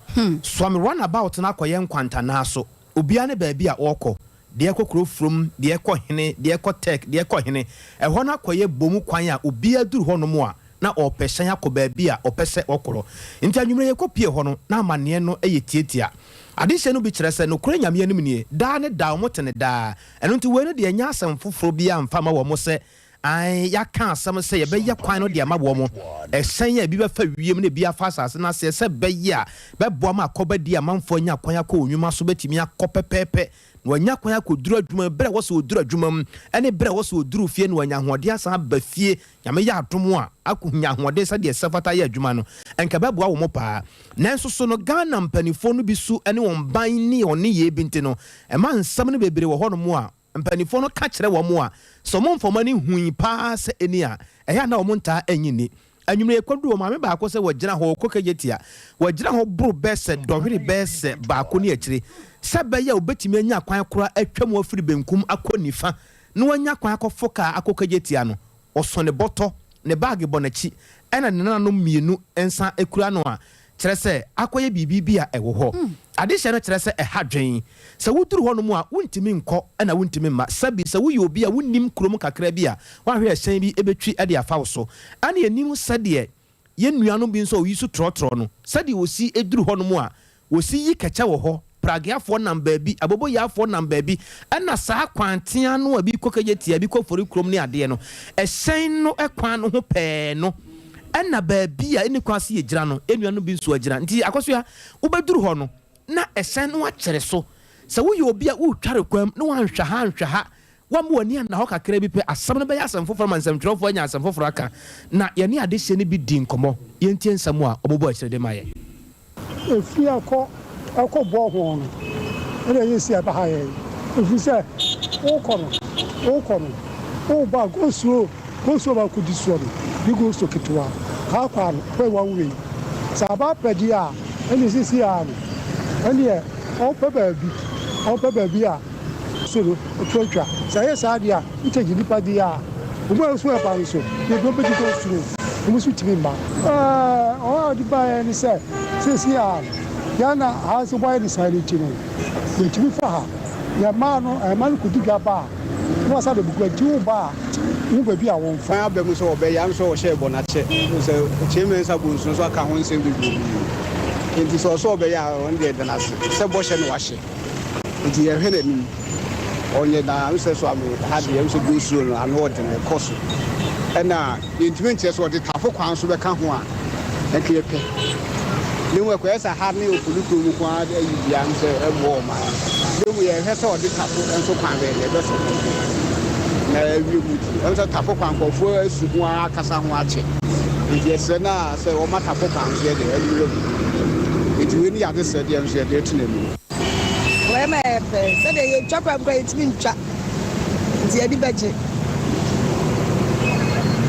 Suame Runabout no akɔyɛ nkwantanaa so. Obiara ne baabi a ɔrekɔ. Deɛ ɛkɔ kuro furom, deɛ ɛkɔ hene, deɛ ɛkɔ Tech, deɛ ɛkɔ hene. Ɛhɔ no akɔyɛ bomu kwan a obiara duru hɔnom a, na ɔrepɛ hyɛn akɔ baabi a ɔpɛ sɛ ɔkorɔ. Nti anwummerɛ yɛkɔpue hɔ no, na amanneɛ no yɛ tiatia. Adehyɛ no bi kyerɛ sɛ, nokorɛ Nyame anim nie, daa ne daa wɔte no daa. Ɛno nti wei no deɛ ɛnyɛ asɛm foforɔ biara mfa mma wɔn sɛ Aane, yɛaka asɛm sɛ yɛbɛyɛ kwan no de ama wɔn, ɛhyɛn a ebi bɛfa wiem na ebi afa asase no aseɛ, sɛ ɛbɛyɛ a bɛboa ma akɔbadie a amanfoɔ anya kwan akɔ wɔn nnwuma so bɛtumi akɔ pɛpɛɛpɛ, na wɔanya kwan akɔduru adwuma mu berɛ a ɛwɔ sɛ wɔduru adwuma mu, ne berɛ a ɛwɔ sɛ wɔduru fie, na wɔanya ahoɔden asan aba fie, Nyame yɛ adom a, akɔnya ahoɔden sɛdeɛ ɛsɛ fata ayɛ adwuma no, nka ɛbɛboa wɔn paa. Nanso so no Ghana mpaninfoɔ no bi su ne wɔn ban ne wɔn nneyɛɛ bi nti no, ɛma nsɛm no bebree wɔ hɔnom a, Mpanimfoɔ no ka kyerɛ wɔn a, sɛ wɔmfa wɔn ani hui pa ara sɛ ɛni a, ɛyɛ a na wɔntaa nnye nni. Anwummerɛ yɛkɔduruu hɔ, maame baako sɛ wagyina hɔ, ɔrekɔ Kejetia. Wagyina hɔ boro bɛyɛ sɛ dɔhwere bɛyɛ sɛ baako ne akyire, sɛ ɛbɛyɛ a ɔbɛtumi anya kwan koraa atwa mu afiri benkum akɔ nifa na wanya kwan akɔfo kaa akɔ Kejetia no. Ɔso ne bɔtɔ, ne baage bɔ n'akyi, ɛna ne nananom mmienu nsa kura no a kyerɛ sɛ akɔyɛ biribi bi a ɛwɔ hɔ. Adehyɛ no kyerɛ sɛ ɛha dwen. Sɛ woduru hɔnom a, wuntumi nkɔ na wuntumi mma. Sɛbi, sɛ woyɛ obi a wunnim kurom kakra bi a, woanhwɛ a hyɛn bi betwi de afa wo so. Ɛnna yennim sɛdeɛ yɛn nuanom bi nso a wɔyi so trɔtrɔ no, sɛdeɛ wɔsi duru hɔnom a, wɔsi yi kɛkyɛ wɔ hɔ, Prageafoɔ nam baabi, Aboboyaafoɔ nam baabi, ɛna saa kwan tea no a ebi kɔ Kejetia, ebi kɔ Forikurom ne adeɛ no, ɛhyɛn no kwan no ho pɛɛ no, ɛna baabi a ɛnni kwan sɛ yɛgyina no, yɛn nuanom bi nso agyina. Nti Akosua, wobɛduru hɔ no, na ɛhyɛn no akyere so. Sɛ woyɛ obi a woretware kwan mu na woanhwɛ ha anhwɛ ha, Woamma w'ani anna hɔ kakra bi pɛ, asɛm no bɛyɛ asɛm foforɔ ma nsɛmtwerɛfoɔ anya asɛm foforɔ aka. Na yɛne adehyeɛ no bi dii nkɔmmɔ. Yɛntie nsɛm a wɔbobɔɔ akyire de ma yɛn. Efiri ɛkɔ ɛkɔ bɔ ho no ɛna ɛyɛ si ɛba ha yɛn efiri sɛ wokɔ no wokɔ no woba go slow go slow ba kodi soɔ no bi go slow ketewa kaa kwan no kɔ one way sɛ aba pɛ deɛ a ɛna sisi a no ɛneɛ ɔpɛ baabi ɔpɛ baabi a So no otuatua. Sɛ ɛyɛ saa deɛ a, wokyɛgye nnipa deɛ a, wɔn a ɛso ɛba no so, deɛ bi wɔbɛdi kɔ soro, wɔn nso tumi mma. Ɛɛ, ɔhaw a ɔde baeɛ ne sɛ, seesei ara no, Yɛn na ha nso wɔayɛ no saa no nti no, yɛtumi fa ha. Yɛn mmaa no, mmaa no kɔdi dwa ba a, na wɔasan de agu nti woba a, wohu baabi a wɔmfa. Kwan aba mu sɛ ɔbɛyɛ ano sɛ ɔhyɛɛ bɔ no akyɛ. Wohu sɛ Kyei Mensah Bonsu nso aka ho nsɛm bebree. Enti sɛ ɔsɛ ɔbɛyɛ a, ɔno deɛ yɛda no ase sɛ bɔhyɛ na wahyɛ. Nti yɛhwɛ n'anim. Ɔnyɛ na wohu sɛ so ame ha deɛ wohu sɛ go slow no ano ɔden ɛkɔ so. Ɛna yɛntumi nkyerɛ sɛ ɔde tafo kwan so bɛka ho a nka yɛpɛ. Na mmom ɛkɔyɛ sɛ ha ne Ofori kurom nko ara ayi deɛ ano sɛ ɛmmoa ɔman no. Na mmom yɛhwɛ sɛ ɔde tafo nso kwan bɛyɛ deɛ ɛbɛsɔ ho na awie mu ti. Ɛm sɛ tafo kwan nkurɔfoɔ asu ho ara akasa ho akyɛ. Nti yɛsrɛ no a sɛ wɔma tafo kwan nso yɛ deɛ ɛmmra mu. Nti wei ne yɛ adesrɛdeɛ nso yɛde reto n'anim. Wei ma yɛ pɛ sɛdeɛ yɛtwa kwan koraa yɛntumi ntwa nti yɛn ani bɛgye.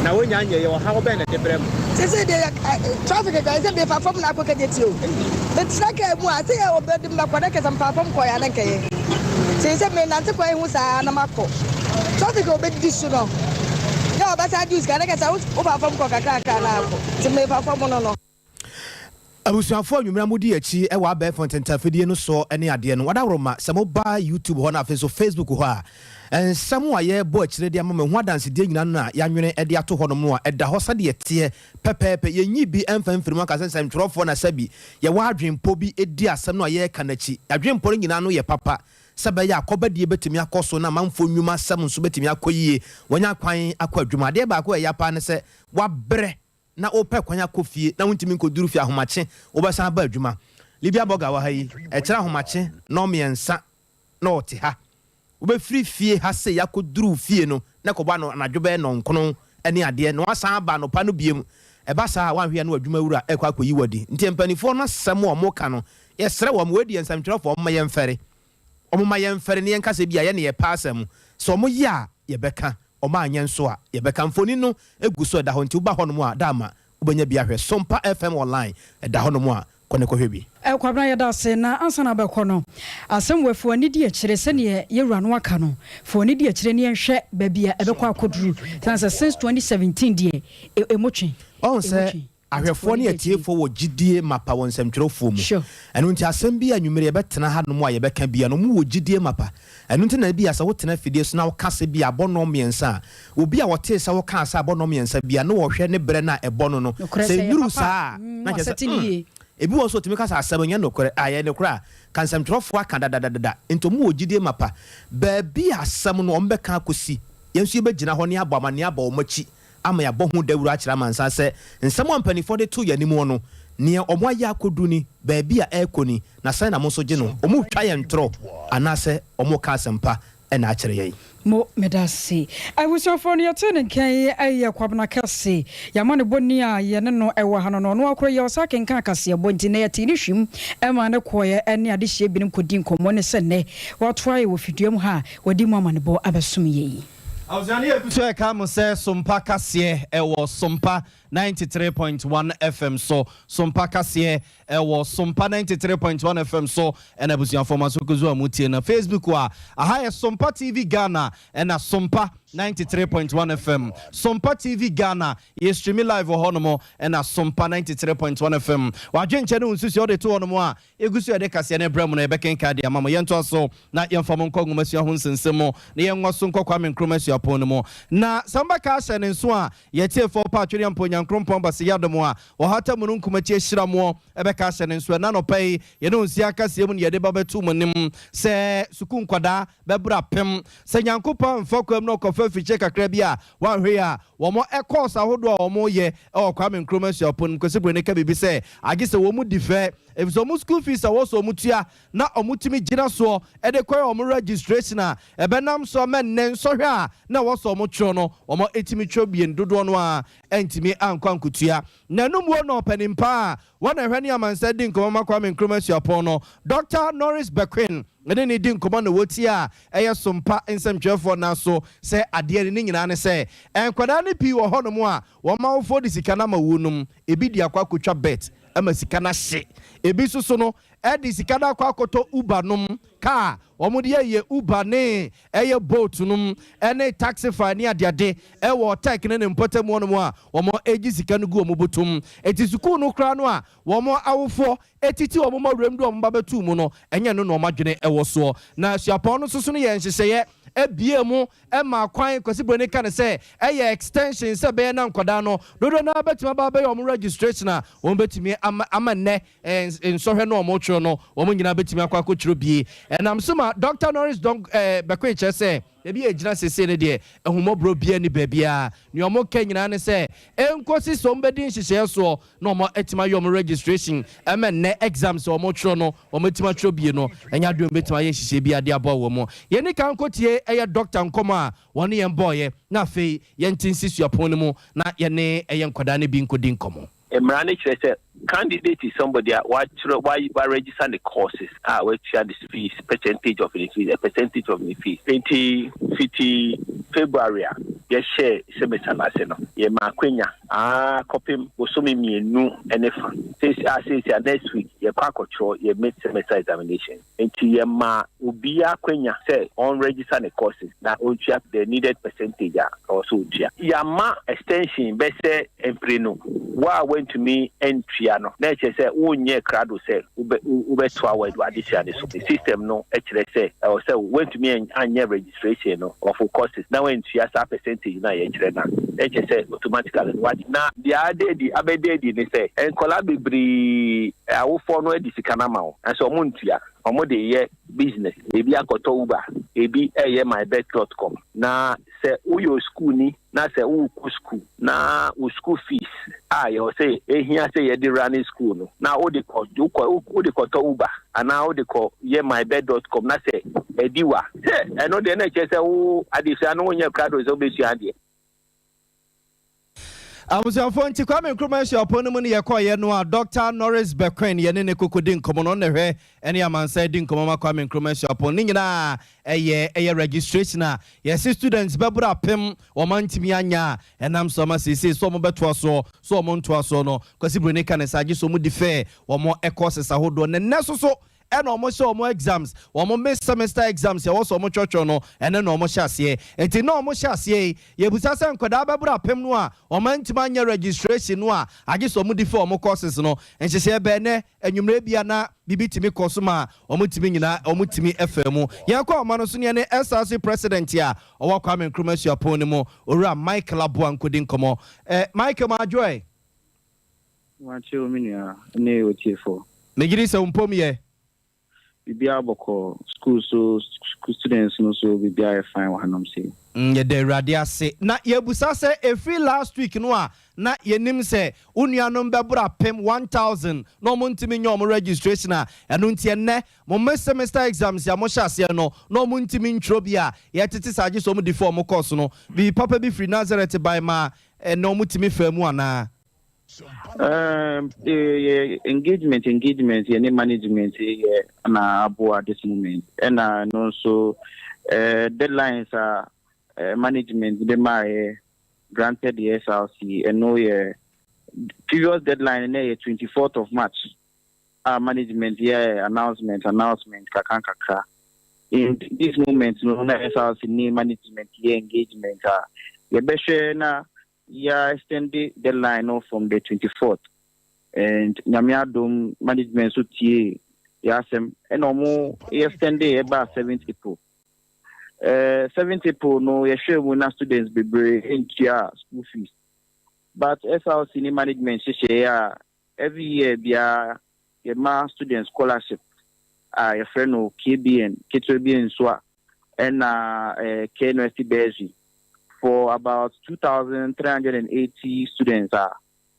Na wonya nyɛeɛ ɔhaw bɛn na ɛde brɛ mo? Seesei deɛ yɛ traffic koraa sɛ mefa fam na akɔ Kejetia o. Metena kaa mu a sɛ yɛ ɔbɛde me bɛkɔ na kɛsɛ mefaa fam kɔeɛ a na nkɛyɛ. Seesei menante kwan ho saa na makɔ. Traffic a ɔbɛdi so no yɛ ɔbɛsan agye wo sika na kɛsɛ wofaa fam kɔ kakrakra na akɔ. Nti mefa fam no no. Abusuafoɔ anwummerɛ a modi akyi wɔ abɛɛfo ntentafidie no soɔ ne adeɛ no, wadaworoma, sɛ moba YouTube hɔ na afei nso Facebook hɔ a, nsɛm a yɛrebɔ akyire de ama mo, ɛho adansedie nyinaa no na yɛanwene de ato hɔnom no a, ɛda hɔ sɛdeɛ ɛteɛ pɛpɛɛpɛ. Yɛnyi bi mfa mfiri mu anka sɛ nsɛntwerɛfoɔ na sɛbi yɛwɔ adwenpɔ bi di asɛm no a yɛreka no akyi. Adwenpɔ no nyinaa no yɛ papa sɛ ɛbɛyɛ a kɔbadie bɛtumi akɔ so na amanfoɔ nnwuma sɛm nso bɛtumi akɔ yie, wɔanya kwan akɔ adwuma. Adeɛ baako a ɛya paa ne sɛ wabrɛ na wopɛ kwan akɔ fie na wontumi nkɔduru fie ahomakye, wobɛsan aba adwuma. Libya Burger wɔ ha yi, ɛkyerɛ ahomakye nnɔnmiɛnsa na ɔte ha. Wobɛfiri fie ha sei akɔduru wo fie no na ɛkɔbɔ ano anadwo bɛyɛ nnɔnkron ne adeɛ na woasan aba anɔpa no biom. Ɛba saa a, woanhwɛ a na w'adwuma wura rekɔ akɔyi wo adi. Nti mpanimfoɔ no asɛm a wɔka no, yɛsrɛ wɔn, wei deɛ nsɛmtwerɛfoɔ momma yɛmfɛre. Wɔmma yɛmfɛre na yɛnka sɛ ebia yɛne yɛpɛ asɛm. Sɛ wɔyɛ a, yɛbɛka. Wɔanyɛ nso a, yɛbɛka. Mfoni no gu so, ɛda hɔ, nti woba hɔnom a, Daama, wobɛnya bi ahwɛ. Sompa FM Online, ɛda hɔnom a, kɔ na kɔhwɛ bi. Kwabena yɛda ase na ansa na wobɛkɔ no asɛm wei fa w'ani di akyire sɛdeɛ yɛwura no aka no fa w'ani di akyire na yɛnhwɛ baabi a ɛbɛkɔ akɔduru sane sɛ since 2017 deɛ ɛmu twe Ɔhu ɛmu sɛ twe. Ahwɛfoɔ ne atiefoɔ wɔ gyidie mapa wɔ nsɛmtwerɛfoɔ mu. Ɛno nti asɛm bi a anwummere yɛbɛtena hanom a yɛbɛka biara no, wɔwɔ gyidie mapa. Ɛno nti na ebia sɛ wotena afidie so na woka sɛ bi a abɔ nnɔnmiɛnsa a, obi a ɔtee sɛ wokaa sɛ abɔ nnɔnmiɛnsa biara na ɔhwɛ ne berɛ no a ɛbɔ no no, sɛ ɛnnuru saa a, na kyerɛ sɛ, hmm. Ebi wɔ hɔ nso ɔtumi ka sɛ asɛm no nyɛ nokorɛ. A, ɛyɛ nokorɛ a, ka nsɛmtwerɛfoɔ aka dadadadada. Nti wɔwɔ gyidie mapa. Baabi a asɛm no wɔbɛka akɔsi, yɛn nso yɛbɛgyina hɔ na yɛabɔ amanneɛ abɔ wɔn akyi. ama yɛabɔ ho dawuru akyerɛ amansan sɛ nsɛm a mpanimfoɔ de too yɛn anim no, nea wɔayɛ akɔdu ni, baabi a ɛrekɔ ni, na sɛn na mo nso gye no? Wɔretwa yɛn ntorɔ anaasɛ wɔreka asɛmpa na akyerɛ yɛn? Mo, medase. Abusuafoɔ no yɛtee ne nka yi yɛ Kwabena Kɛse. Yɛama no bɔni a yɛne no wɔ ha no no, ɔno ara koraa yi a ɔsan kenkan kaseɛbɔ nti nnɛ yɛtee ne hwim maa no kɔeɛ ne adehyeɛ binom kɔdii nkɔmmɔ ne sɛ nnɛ watoa yɛ wɔ fidua mu ha a wadi mu amanebɔ abɛsom yɛn yi. Abusua no yɛgu so ɛka mo sɛ Sompa kaseɛ ɛwɔ Sompa 93.1 FM so Sompa kaseɛ ɛwɔ Sompa 93.1 FM so ɛna abusuafoɔ mo aso kuzu a mo tie no Facebook a aha yɛ Sompa TV Ghana ɛna Sompa 93.1 FM Sompa TV Ghana yɛ streami live wɔ hɔ nom ɛna Sompa 93.1 FM wadwenkyɛ ne wo nsusuɛ wode to hɔ nom a Yegu so a yɛde kaseɛ no rebrɛ mo no, yɛbɛkenkan de ama mo. Yɛntoa so na yɛmfa mo nkɔ nwomasua ho nsensɛm mu, na yɛnwɔ so nkɔ Kwame Nkrumah Suapɔn no mu. Na sɛ mobɛka ahyɛ ne nso a, yɛn atiefoɔ pa Atwereampɔ Nyankoropɔn Baseyɛ Adom a ɔhata mununkum akyi ahyira moɔ bɛka ahyɛ ne nso. Ɛnnɛ anɔpa yi, yɛne Onsia kaseɛ mu na yɛde ba bɛto mo anim sɛ sukuu nkwadaa bɛboro apem. Sɛ Nyankopɔn amfa kwan mu na ɔkɔfa afikyire kakra bi a, wanhwɛ yie a, wɔn kɔɔs ahodoɔ a wɔyɛ wɔ Kwame Nkrumah Suapɔn no mu, Kwasi Broni ka biribi sɛ, agye sɛ wɔn di fɛ, efisɛ wɔn school fees a ɛwɔ sɛ wɔtua na wɔtumi gyina soɔ de kɔyɛ wɔn registration a ɛbɛnam so ama nnɛ nsɔhwɛ a na ɛwɔ sɛ wɔtwerɛ no, wɔatumi twerɛ bien dodoɔ no ara antumi ankɔ ankotua. Na ɛno muo na ɔpanin pa a wɔn na ɛhwɛ ne amansan di nkɔmmɔ ma Kwame Nkrumah Suapɔn no, Dɔkta Norris Bequin ne no di nkɔmmɔ na wɔtie a ɛyɛ sompa nsɛmtwerɛfoɔ nan so sɛ adeɛ no ne nyinaa ne sɛ nkwadaa no. Mpɛn pii wɔ hɔnom a, wɔn awofoɔ de sika no ama wɔnom, ebi de akɔ akɔtwa bet ma sika no ahye, ebi nso so no de sika no akɔ akɔtɔ Uber nom, kaa a wɔde yɛ Uber ne ɛyɛ Bolt nom ne Taxify ne adeade wɔ Tech ne ne mpɔtam hɔnom a wɔgye sika no gu wɔn botom. Enti sukuu no koraa no a wɔn awofoɔ titi wɔn ma wuram de wɔn ba bɛtoo mu no, ɛnyɛ ɛno na wɔn adwene wɔ soɔ. Na suapɔn no nso so no yɛ nhyehyɛeɛ abue mu maa kwan, Kwasi Broni ka no sɛ ɛyɛ extension sɛ ɛbɛyɛ na nkwadaa no dodoɔ no ara bɛtumi aba abɛyɛ wɔn registration a wɔbɛtumi ama ama nnɛ nsɔhwɛ no a wɔretwerɛ no wɔn nyinaa bɛtumi akɔ akɔtwerɛ bie. Ɛnam so ma Dɔkta Norris Dong Bekoe kyerɛ sɛ baabi a ɛgyina seesei no deɛ ahummɔborɔ biara nni baabiara. Nea wɔka nyinaa ne sɛ ɛnkɔsi sɛ wɔbɛdi nhyehyɛeɛ soɔ na wɔatumi ayɛ wɔn registration ɛma nnɛ exams a wɔtwerɛ no wɔatumi atwerɛ bie no ɛnyɛ adeɛ wɔbɛtumi ayɛ nhyehyɛeɛ bi de aboa wɔn. Yɛnni kan nkɔtie ɛyɛ dɔkta nkɔmmɔ a wɔne yɛn bɔeɛ na afei yɛnte nsi suapɔn no mu na yɛne ɛyɛ nkwadaa no bi nkɔdi nkɔmmɔ. Mmara no kyerɛ sɛ candidate is somebody a watwerɛ wa wa register ne courses a watua ne fees percentage of ne fees a percentage of ne fees. Nti fiti February a yɛhyɛɛ semester no ase no yɛmaa akwanya aa kɔpem bosome mmienu ne fa. Seesei a seesei a next week yɛkɔ akɔtwerɛ yɛ mid semester examination. Nti yɛma obiara akwanya sɛ ɔn register ne courses na ɔntua the needed percentage a ɛwɔ sɛ ɔtua. Yɛama extension bɛsɛ mprenu. Wo a woantumi antua no na ɛkyerɛ sɛ wonyɛɛ krado sɛ wobɛ wobɛtoa w'adesua no so. System no kyerɛ sɛ ɛwɔ sɛ woantumi anyɛ registration no of wo courses na woantua saa percentage no a yɛkyerɛ no a, na ɛkyerɛ sɛ automatically no woagye. Na deɛ ada adi abɛda adi ne sɛ nkwadaa bebree awofoɔ no de sika no ama wɔn nanso wɔntua. Wɔde reyɛ business, ebi akɔtɔ Uber, ebi reyɛ mybet dot com. Na sɛ woyɛ osukuuni na sɛ worekɔ sukuu na wo school fees a yɛwɔ sɛ ehia sɛ yɛde running school no na wode kɔ wokɔ wode kɔtɔ Uber anaa wode kɔ yɛ mybet dot com na sɛ ɛdi wa sɛ ɛno deɛ na ɛkyerɛ sɛ wo adesua no wonyɛ krado sɛ wobɛsua adeɛ. Abusuafoɔ nti Kwame Nkrumah Asuapɔn no mu ne yɛkɔeɛ no a Dɔkta Norris Bequin yɛne no kɔkɔdi nkɔmmɔ no ɔno na ɛhwɛ ɛne amansan di nkɔmmɔ ma Kwame Nkrumah Asuapɔn ne nyinaa ɛyɛ ɛyɛ registration a yɛse students bɛboro apem wɔn antumi anya a ɛnam so ama seesei sɛ wɔn bɛtoa soɔ sɛ wɔn ntoa soɔ no Kwasi Broni ka ne saa gye sɛ wɔn defer wɔn courses ahodoɔ na nnɛ so so ɛna ɔmo hyɛ ɔmo exams, wɔn mid semester exams ɛwɔ sɛ ɔmo twerɛtwerɛ no, ɛno na ɔmo hyɛ aseɛ. Nti na ɔmo hyɛ aseɛ yi, yɛbusa sɛ nkwadaa bɛboro apem no a ɔmo antumi anyɛ registration no a, agye sɛ ɔmo defer ɔmo courses no. Nhyehyɛɛ bɛn nɛ anwummerɛ bi a na biribi tumi kɔ so ma ɔmo tumi nyina ɔmo tumi faa mu. Yɛn kɔ ɔma no so ne yɛne SRC President a ɔwɔ Kwame Nkrumah Suapɔn no mu, Owura Michael Aboah nkɔdi nkɔmmɔ. Eh, Michael Maadwoɛ. Wakyɛ o me nua ne otiefoɔ. Megye di sɛ wo mpom yɛ. Biribiara bɔkɔɔ, school so, school students no so biribiara yɛ fine wɔ hanom sei. Yɛda Awurade ase. Na yɛbusa sɛ ɛfiri last week no a na yɛnim sɛ wo nuanom bɛboro apem, 1000, na wɔn ntumi nyɛ wɔn registration a, ɛno nti ɛnnɛ mo mid semester exams a mohyɛ aseɛ no na wɔn ntumi ntwerɛ bi a yɛtete saa gye sɛ wɔn defer wɔn course no. Biribi papa bi firi Nazareth bae maa ɛnnɛ wɔtumi faa mu anaa? Um, yɛ engagement engagement yɛ ne management yɛ na aboa this moment ɛna no nso uh, deadlines a uh, management de maa yɛ granted the SRC ɛno yɛ previous deadline na yɛ 24th of March a management yɛ announcement announcement kakra kakra. In this moment no na SRC ne management yɛ engagement a yɛbɛhwɛ na yɛ extend deadline no from the 24th, and Nyame adom management so tie yɛ asɛm ɛna ɔmo yɛ extend ɛba 7th April. 7th April no yɛhwɛ mu na students bebree ntua school fees, but SRC ne management hyehyɛ a every year biara yɛma student scholarship a yɛfrɛ no KBN ketewa bi nso a ɛna KNUST bursary for about 2,380 students a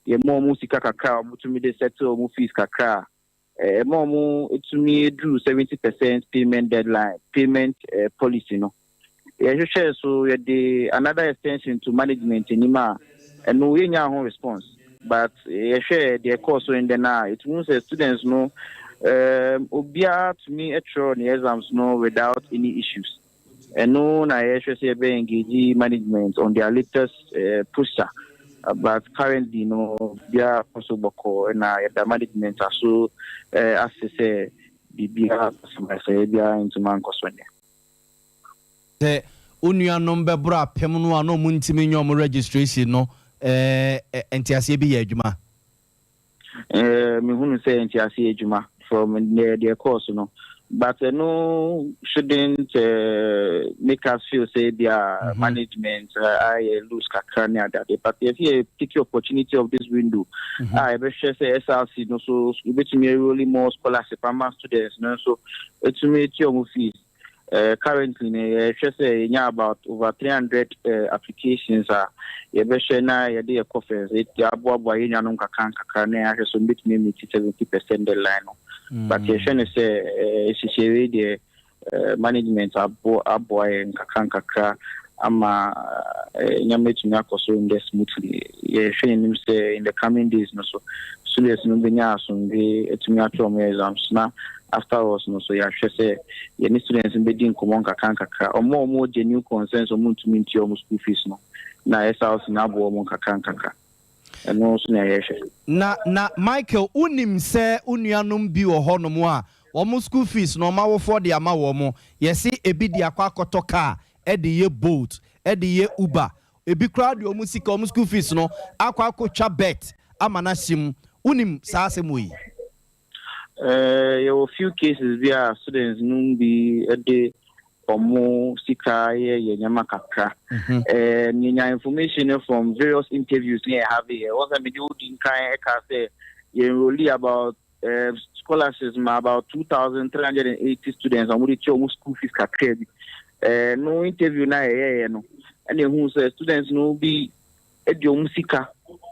yɛma ɔmo sika kakra a ɔmo tumi de settle ɔmo fees kakra a ɛma ɔmo etumi eduru 70% payment deadline payment policy no. Yɛhwehwɛ so yɛde another extension to management anim a ɛno yɛnya ho response, but yɛhwɛ deɛ ɛkɔɔ so ndɛ no a ɛtumi sɛ students no obiara tumi twerɛ ne exams no without any issues. Ɛno na yɛhwɛ sɛ yɛbɛ engage management on their latest posture. But currently no, biribiara kɔ so bɔkɔɔ ɛna yɛda management aso ase sɛ biribiara basabasayɛ biara ntumi ankɔ so nnɛ. Sɛ wo nuanom bɛboro apem no a na wɔn ntumi nyɛ wɔn registration no, ɛɛ nteaseɛ bi yɛ adwuma? Ɛɛ mehunu sɛ nteaseɛ yɛ adwuma from deɛ deɛ ɛkɔɔ so no, but ɛno shouldn't make us feel sɛ ebia management ayɛ loose kakra ne adeade, but yɛsɛ yɛ take opportunity of this window a yɛbɛhwɛ sɛ SRC no so yɛbɛtumi enrolling more scholarship ama students no nso ɛtumi etua wɔn fees. Currently no, yɛhwɛ sɛ yɛnya about over 300 applications a yɛbɛhwɛ na yɛde yɛ coffers aboaboa yɛn nuanom kakra nkakra na yɛahwɛ so mbɛtumi meet 70% deadline no. But yɛhwɛ no sɛ nhyehyɛeɛ wei deɛ, management aboa yɛn nkakra nkakra ama nneɛma atumi akɔ so ndɛ smoothly. Yɛhwɛ anim sɛ in the coming days no so, students no bɛnya asomdwe atumi atwerɛ ɔmo exams, na afterwards no so yɛahwɛ sɛ yɛne students no bɛdi nkɔmmɔ nkakra nkakra. Ɔmo a ɔmo genuine concerns, ɔmo ntumi ntua ɔmo school fees no, na SRC no aboa ɔmo nkakra nkakra. Ɛno nso na yɛhwɛ. Na Michael, wonim sɛ wo nuanom bi wɔ hɔnom a wɔn school fees no, wɔn awofoɔ de ama wɔn. Yɛsi ebi de akɔ akɔtɔ car, ɛde yɛ Bolt, ɛde yɛ Uber, ebi koraa de wɔn sika, wɔn school fees no, akɔ akɔtwa bet ama no ahyɛ mu. Wonim saa asɛm wɔ yi? Yɛwɔ few cases bi a students no bi de ɔmo sika yɛ nneɛma kakra. Yɛnya information no from various interviews ne yɛ have yɛ wɔn sɛ mede wodi nkan ɛka sɛ yɛ enrolli about scholarships ma about 2,380 students a wɔde tua ɔmo school fees kakra bi. No interview na yɛyɛyɛ no, ɛna ehu sɛ students no bi de ɔmo sika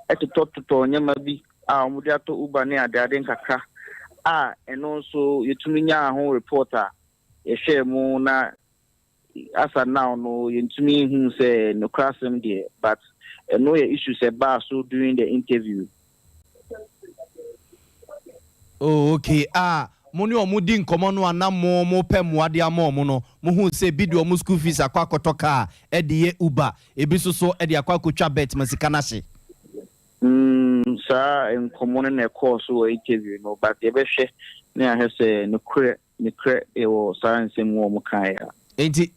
ɛtotɔtotɔ nneɛma bi a wɔde atɔ Uber ne adeade nkakra, a ɛno nso yɛtumi nyaa ho report a yɛhwɛ mu, na asa now no yɛntumi hu sɛ nokora asɛm deɛ, but ɛno yɛ issues ɛbaa so during the interview. Oh, okay. Ah, mo ne ɔmo di nkɔmɔ no a na mo pɛ mmoa de ama ɔmo no, mo hu sɛ ebi de ɔmo school fees akɔ akɔtɔ car, ɛde yɛ Uber, ebi nso so ɛde akɔ akɔtwa bet ma sika n'ahye. Saa nkɔmmɔ no na ɛkɔɔ so wɔ interview no, but yɛbɛhwɛ ne ahwɛ sɛ nokorɛ nokorɛ ɛwɔ saa nsɛm mu a ɔmo kaeɛ a. Nti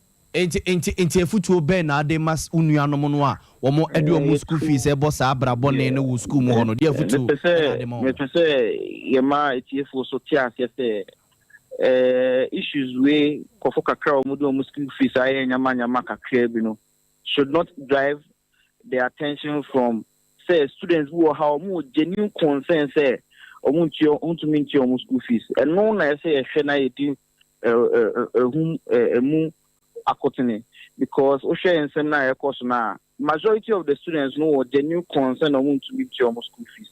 efutuo bɛn na ade ma wo nuanom no a wɔn de wɔn school fees ɛbɔ saa abrabɔne no wɔ school mu hɔ no deɛ, afutuo mepɛ ɛna ade ma sɛ wɔn? Mepɛ sɛ yɛma etiefoɔ so te aseɛ sɛ issues wei kɔfo kakra a wɔn de wɔn school fees ayɛ nyama nyama kakra bi no should not drive the attention from sɛ students bi wɔ ha, wɔn wɔ genuine concern sɛ wɔn ntua, ntumi ntua wɔn school fees. Ɛno na ɛsɛ yɛhwɛ na yɛdi ɛɛ ɛɛ ɛhum ɛɛ ɛmu akotene, because wohwɛ nsɛm na ɛkɔ so na majority of the students no wɔ genuine concern na wɔn ntumi ntua wɔn school fees.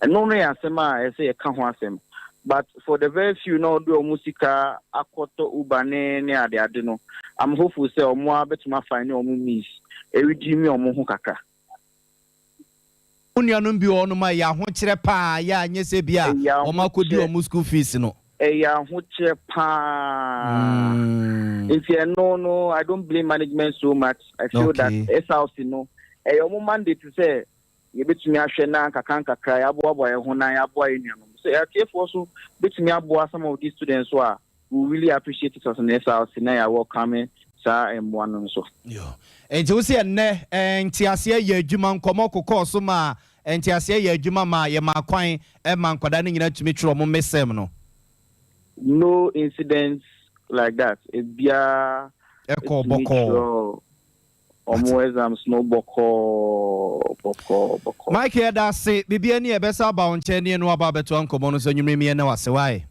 Ɛno no yɛ asɛm a ɛsɛ yɛka ho asɛm, but for the very few na ɔde wɔn sika akɔtɔ Uber ne adeade no, I'm hopeful sɛ wɔn a bɛtumi afa ne wɔn means ɛredi mi wɔn ho kakra. Wo nuanom bi wɔ hɔnom a yɛ ahokyerɛ paa, yɛ anyɛ sɛ bi a Ɛyɛ wɔn akɔdi ahokyerɛ. wɔn school fees no. Ɛyɛ ahokyerɛ paa, nti ɛno no, I don't blame management so much. I feel that SRC no, ɛyɛ ɔmo mandate sɛ yɛbɛtumi ahwɛ na nkakra nkakra yɛaboaboa yɛn ho na yɛaboa yɛn nuanom. Sɛ atiefoɔ so bɛtumi aboa some of these students so a, we really appreciate it as an SRC na yɛ welcome saa mmoa no nso. Nti wo sɛ ɛnnɛ nteaseɛ yɛ adwuma, nkɔmmɔ kokɔɔ so ma nteaseɛ yɛ adwuma ma yɛma kwan ma nkwadaa no nyinaa tumi twerɛ ɔmo mesɛm no? No incidents like that. Ebiara ɛkɔ etumi bɔkɔɔ. Twerɛ ɔmo exams no bɔkɔɔ bɔkɔɔ bɔkɔɔ. Mike, yɛda ase. Biribia ni yɛbɛsa aba wo nkyɛn ne ɛno aba abɛtoa nkɔmmɔ no so anwummerɛ mi. Ɛnɛ wase wae.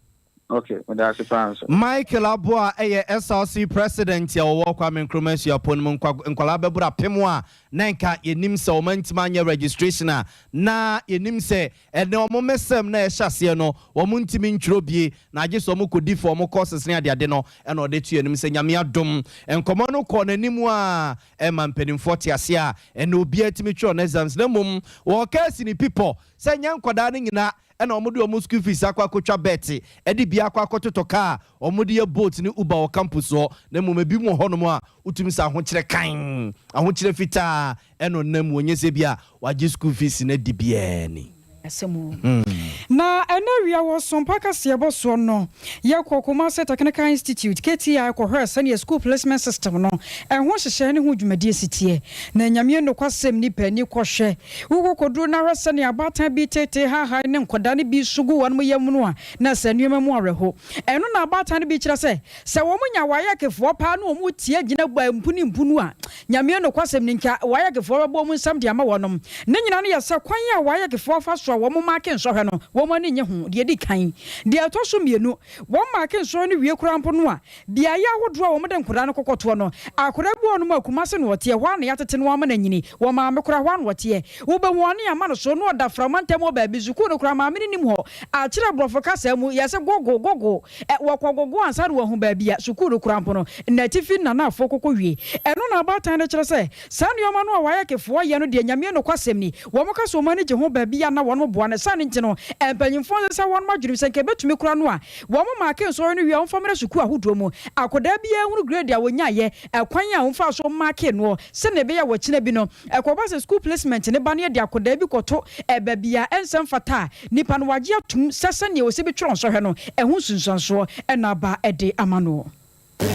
Okay, meda ase paa nso. Michael Aboa ɛyɛ SRC president a wɔwɔ Kwame Nkrumah Suapɔn no mu. Nkwalaa bɛboro 1000 a na nka yɛnim sɛ wɔn antumi anyɛ registration a, na yɛnim sɛ ɛnɛ wɔn mɛsɛm na ɛhyɛ aseɛ no, wɔn ntumi ntwerɛ bie, na agye sɛ wɔn kɔdi fɔ wɔn courses ne adeade no. Ɛna ɔde to yɛnim sɛ Nyame adom, nkɔmmɔ no kɔ n'anim a ɛma mpanimfoɔ te ase a, ɛna obiara tumi twerɛ no exams. Na mmom wɔka asi ne pipɔ sɛ nyɛ nkwadaa no nyinaa ɛna wɔn de wɔn school fees akɔ akɔtwa bet, ɛde bi akɔ akɔtotɔ kaa, wɔn de yɛ Bolt ne Uber wɔ campus hɔ. Na mmom ebi mu wɔ hɔnom a wotumi sɛ ahokyerɛ kan, ahokyerɛ fitaa ɛna ɔnam wɔnyɛ sɛ bi a wagye school fees no adi biara ni. Asɛm o. Na ɛnɛ awia wɔ Sompa kaseɛbɔ soɔ no, yɛkɔ Kumasi Technical Institute, KTI, kɔhwɛɛ sɛdeɛ school placement system no ɛho nhyehyɛe ne ho dwumadie si teɛ. Na Nyame nokwasɛm nipa ani kɔhwɛ. Wokɔ kɔduru na hwɛ sɛdeɛ abaatan bi tetee haahae ne nkwadaa no bi su gu wɔn yam no a, na sɛ nneɛma mu awerɛho. Ɛno na abaatan no bi kyerɛ sɛ, sɛ wɔn nya WAECfoɔ paa na wɔn tia gyina mpu ne mpu no a, Nyame nokwasɛm ni, nka WAECfoɔ bɛbɔ wɔn nsam de ama wɔnom. Ne nyinaa no yɛ sɛ kwan a WAECfoɔ fa so a wɔn maake nsɔhwɛ no, wɔn ani nnye ho, deɛ ɛdi kan. Deɛ ɛtɔ so mmienu, wɔn maake nsɔhwɛ no wie koraa mpo no a, beaeɛ ahodoɔ a wɔde nkwadaa no kɔkɔtoɔ no, akwadaa bi wɔ hɔnom a Kumase na ɔteɛ, hɔ ara na yɛatete no ama no anyini, wɔ maame koraa hɔ ara na ɔteɛ. Wobɛhu ɔne ama no so na ɔda frama ntam wɔ baabi, sukuu no koraa maame no nnim hɔ. Akyerɛ borɔfo kasa mu, yɛse gogo, gogo. Ɛ, wɔkɔ gogo ansa na wɔahu baabi a sukuu no kura mpo no, n'atifi nnanafoɔ kɔkɔ wie. Ɛno na abaatan no kyerɛ sɛ, saa nneɛma no a WAECfoɔ yɛ no deɛ Nyame nokwasɛm ni, wɔn ka sɛ wɔn ani gye ho baabi a na wɔn boa no. Saa no nti no, mpanyimfoɔ nsesa wɔn adwenem sɛ nka ɛbɛtumi koraa no a, wɔn maake nsɔhwɛ no wie a wɔmfa mmra sukuu ahodoɔ mu. Akwadaa biara nhunu grade a ɔnyaeɛ, ɛkwan a wɔfaa so maakee noɔ, sɛdeɛ ɛbɛyɛ a ɔkyena bi no, ɛkɔba sɛ sukuu placement no ba na yɛde akwadaa bi kɔto baabi a ɛnsɛ mfata a, nipa no wagye atom sɛ sɛdeɛ ɔsi bi twerɛ nsɔhwɛ no, ɛho nsunsuansoɔ na aba de ama no.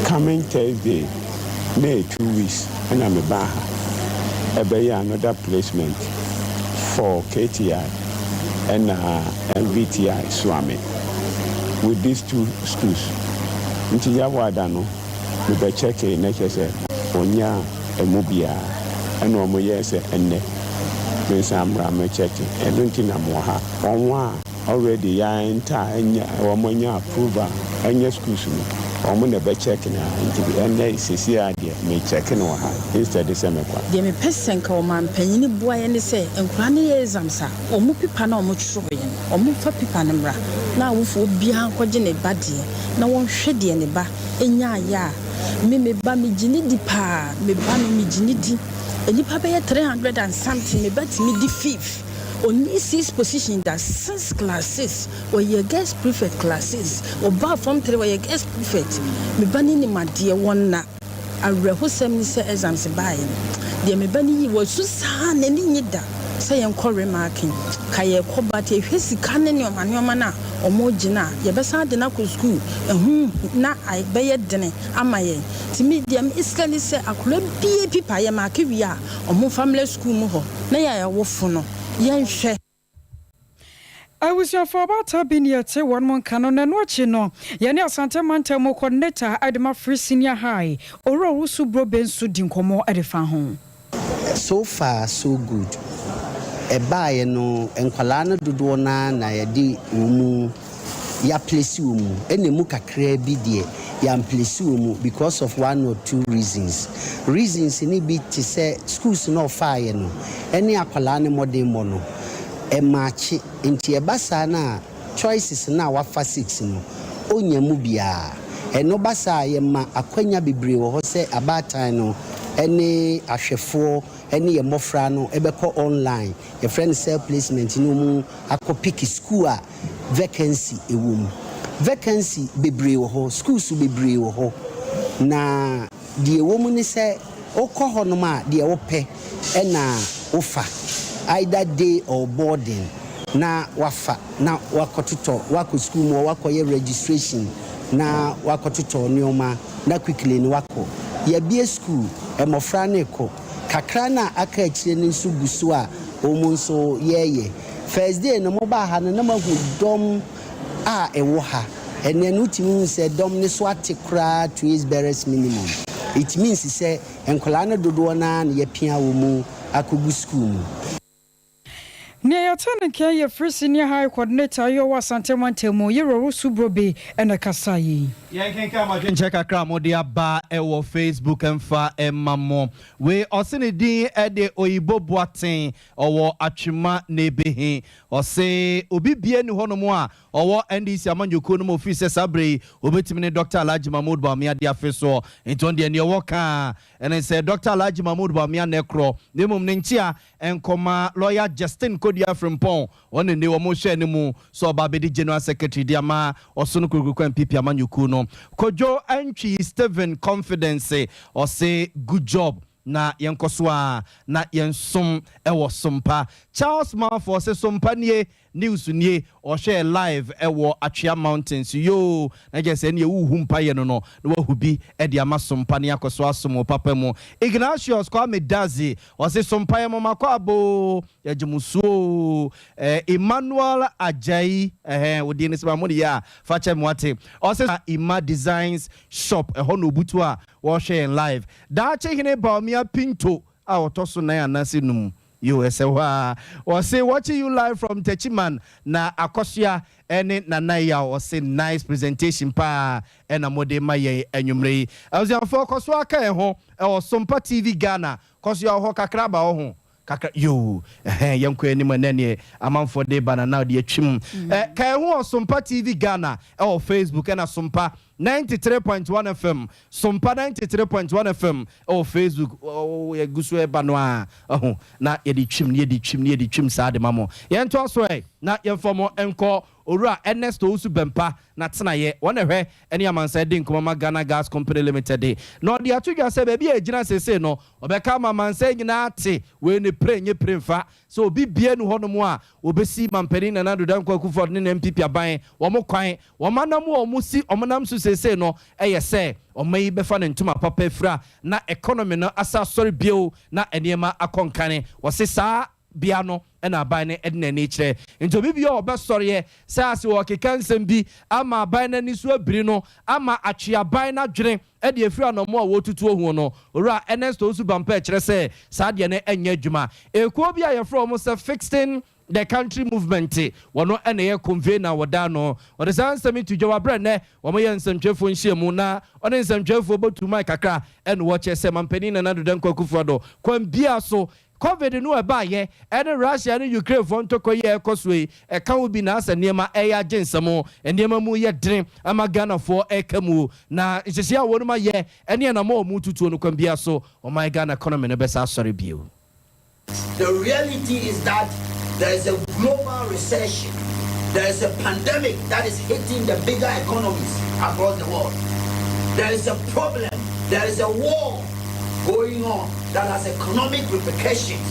Coming Thursday na ɛyɛ 2 weeks ɛna me baa ha ɛbɛyɛ another placement for KTI ɛna MVTI Suame with these two schools. Nti Yawoada no mebɛkyɛke na kyerɛ sɛ ɔnya ɛmu biara, ɛna ɔmo yɛɛ sɛ ɛnnɛ mensan mmra mɛkyɛke. Ɛno nti na mewɔ ha. Wɔn a already yɛanta anya, wɔn anya approval ɛnyɛ schools no, wɔn na ɛbɛkyɛke no ha. Nti ɛnnɛ sisi a deɛ mekyɛke no wɔ ha instead sɛ mekɔ. Deɛ mepɛ sɛ nka ɔmampanyini boa yɛ ne sɛ nkwadaa no yɛ exams a, ɔmo paper na ɔmo twerɛeɛ no, ɔmo mfa paper no mmra na awofoɔ biara nkɔgye ne ba deɛ na wɔnhwɛ deɛ ne ba nyaayɛ. A me ba, megye ne di paa. Me ba no, megye ne di. Nnipa bɛyɛ 300 and something, me ba tumi di fifth. Ɔni six position da since class six. Ɔyɛ girls prefect class six. Ɔbaa form three, ɔyɛ girls prefect. Me ba no nim adeɛ. Wɔn na awerɛhosɛm ne sɛ exams baeɛ no deɛ, me ba no yi wɔsu saa, n'ani nye da sɛ yɛnkɔ remarking. Ka yɛkɔ, but yɛhwɛ sika ne nneɛma nneɛma no a ɔmo gyina a, yɛbɛsan de no akɔ sukuu ɛho na bɛyɛ dene ama yɛn. Nti me deɛ, mesrɛ ne sɛ akwadaa bie paper yɛ mark wie a, ɔmo mfa mmrɛ sukuu mu hɔ na yɛ awofo no yɛnhwɛ. Abusuafoɔ ɔbaatan bi ne yɛte wɔn mo nka no. N'ano akyi no, yɛne Asante mantam mu coordinator de ma Free Senior High, Owura Owusu Brobe, nso di nkɔmmɔ de fa ho. So far so good. Ɛbaeɛ no, nkwadaa no dodoɔ naa na yɛde wɔn mu yɛaplace wɔ mu, ɛna emu kakraa bi deɛ yɛamplace wɔ mu because of one or two reasons. Reasons ne bi te sɛ schools na ɔfaeɛ no ɛne akwadaa no mmɔdenmmɔ no ɛmaakye. Nti ɛba saa no a, choices no a wafa six no, ɔnya mu biara. Ɛno ba saa a, yɛma akwanya bebree wɔ hɔ sɛ abaatan no ɛne ahwɛfoɔ ɛne yɛn mmɔfra no ɛbɛkɔ online, yɛfrɛ no self placement, ne mu akɔ pick school a vacancy ɛwɔ mu. Vacancy bebree wɔ hɔ, schools bebree wɔ hɔ, na deɛ ɛwɔ mu ne sɛ wokɔ hɔnom a, deɛ wopɛ ɛna wofa, either day or boarding, na wafa na wakɔtotɔ, wakɔ school mu, wakɔyɛ registration na wakɔtotɔ nneɛma na quickly no wakɔ. Yɛabie school, mmɔfra no kɔ kakra na aka akyire no nso gu so a wɔn nso yɛɛyɛ. First day no mobaa ha no na mahu dɔm a ɛwɔ ha. Ɛnɛ no wotumi hu sɛ dɔm ne so ate koraa to its barest minimum. It means sɛ nkwadaa no dodoɔ naa na yɛpia wɔ mu akɔgu school mu. Nea Nea yɛte ne nka yi yɛ Free Senior High Coordinator yi a ɔwɔ Asante mantam mu, Yerua Owusu Brobe na ɛkasaeɛ yi. Yɛnkenkan mo adwenkyerɛ kakra a mode aba wɔ Facebook mfa mma mo. Wei ɔse ne din de Oyibo Boateng, ɔwɔ Atwema Nebehe. Ɔse obi biara nni hɔnom a ɔwɔ NDC amanyɔkuo no mu ɔfiri sɛ saa berɛ yi ɔbɛtumi ne Dɔkta Alhaji Mahmood Bawumia adi afe soɔ. Nti ɔno deɛ neɛ ɔwɔ ka ara ne sɛ Dɔkta Alhaji Mahmood Bawumia na ɛkorɔ na mmom ne nkyea nkɔma lɔya Justin Kodua Frimpong, ɔne ne wɔn hwɛ no mu sɛ ɔba abɛdi General Secretary de ama Ɔsono Kokurokuro NPP amanyɔkuo no. Kojo Antwi Stephen Confidence ɔse good job na yɛnkɔ so ara na yɛnsom wɔ Sompa. Charles Marfo ɔse Sompa nie News nie ɔhwɛɛ live wɔ Atwea mountains yoo na kyerɛ sɛ ɛneɛ worehu mpaeɛ no no na wahu bi de ama sompa ne akɔso asom wo papa mu. Ignatius Kwame Dadzie ɔse sompa yɛ mo makɔ aba oo yɛgye mo so oo eh, Emmanuel Ajayi ɛhɛn wo deɛ no sɛ mammɔ no yie a fa kyɛ me wate ɔse Emma Designs shop ɛhɔ na obutu a wɔrehwɛ yɛn live. Daakye Hene Bawumia Pinto a ɔtɔ so nan anaasɛ num Yo ɛsɛ hɔ aa. Ɔse watching you live from Techiman na Akɔsoa ɛne Nana Yaw ɔse nice presentation paa ɛna mode ma yɛn anwummerɛ yi. Abusuafoɔ kɔso ara ka yɛn ho ɛwɔ Sompa TV Ghana kɔsoa wɔ hɔ kakra aba wɔ ho kakra yoo ɛhɛn yɛnkɔ anim ɛnɛ neɛ amanfoɔ de ba na na ɔde atwim ɛ ka yɛn ho wɔ Sompa TV Ghana ɛwɔ Facebook ɛna Sompa 93.1 FM Sompa 93.1 FM wɔ Facebook yɛgu so ɛba no ara ho na yɛde twim na yɛde twim na yɛde twim saa de ma mo. Yɛntoa so ɛ na yɛmfa mo nkɔ Owura Ernest Owusu Bɛmpa n'atenaeɛ. Wɔn na ɛhwɛ ne amansan di nkɔmmɔ ma Ghana Gas Company Limited na ɔde ato dwa sɛ baabi a ɛgyina seesei no ɔbɛka ama amansan nyinaa ate wei ne pire nye pire mfa sɛ obi biara nni hɔnom a wɔbɛsi Mampanin Nana Addo Dankwa Akufo-Addo ne ne NPP aban wɔn kwan Wɔn anam a wɔsi wɔn nam so seesei no yɛ sɛ ɔman yi bɛfa ne ntoma papa afira na economy no asa asɔre bio na nneɛma akɔ nkane. Wɔse saa bea no na aban no de n'ani rekyerɛ. Nti obi biara a ɔbɛsɔreɛ sɛ ase ɔrekeka nsɛm bi ama aban no ani so abiri no ama atwe aban no adwene de afiri anɔmmoa a wɔretutu ahuo no, Owura Ernest Owusu Bampah kyerɛ sɛ saa deɛ no nyɛ adwuma. Ekuo bi a yɛfrɛ wɔn sɛ Fixing The Country Movement, wɔno na ɛyɛ convener wɔ da no. Wɔde saa nsɛm yi to dwa wɔ aberɛ a nnɛ wɔyɛ nsɛntwerɛfoɔ nhyiamu na ɔne nsɛntwerɛfoɔ bɔ tu mic kakra ɛna wɔkyerɛ sɛ Manpanin Nana Addo Dankwa Akufo-Addo kwan biara so Covid no a ɛbaeɛ ɛne Russia ne Ukraine foɔ ntɔkwa yi a ɛrekɔ soɔ yi ɛka ho bi na asɛ nneɛma ɛreyɛ agye nsam, nneɛma mu yɛ dene ama Ghanafoɔ ɛreka mu na nhyehyɛeɛ a wɔnom ayɛ ɛne anamɔ a wɔretutuo no kwan biara so ɔman Ghana economy no bɛsa asɔre bio. The reality is that there is a global recession. There is a pandemic that is hitting the bigger economies across the world. There is a problem. There is a war going on that has economic repercussions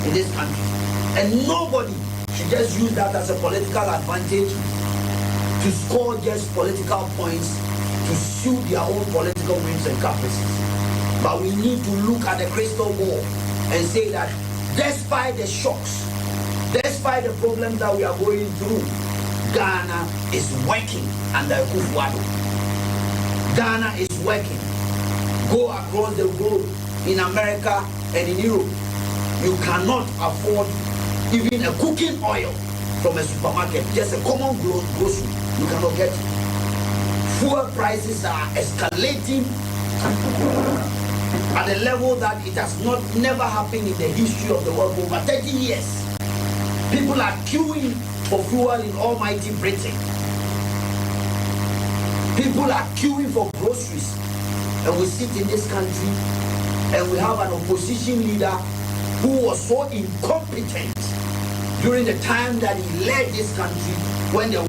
in this country. And nobody should just use that as a political advantage to score just political points to suit their own political whims and caprices. But we need to look at the crystal ball and say that despite the shocks, despite the problems that we are going through, Ghana is working under Akufo-Addo. Ghana is working. Go across the road in America and in Europe. You cannot afford even a cooking oil from a supermarket, just a common grocery. You cannot get it. Fuel prices are escalating at a level that it has not never happened in the history of the world for over 30 years. People are queuing for fuel in almighty Britain. People are queuing for groceries. And we sit in this country and we have an opposition leader who was so incompetent during the time that he led this country when the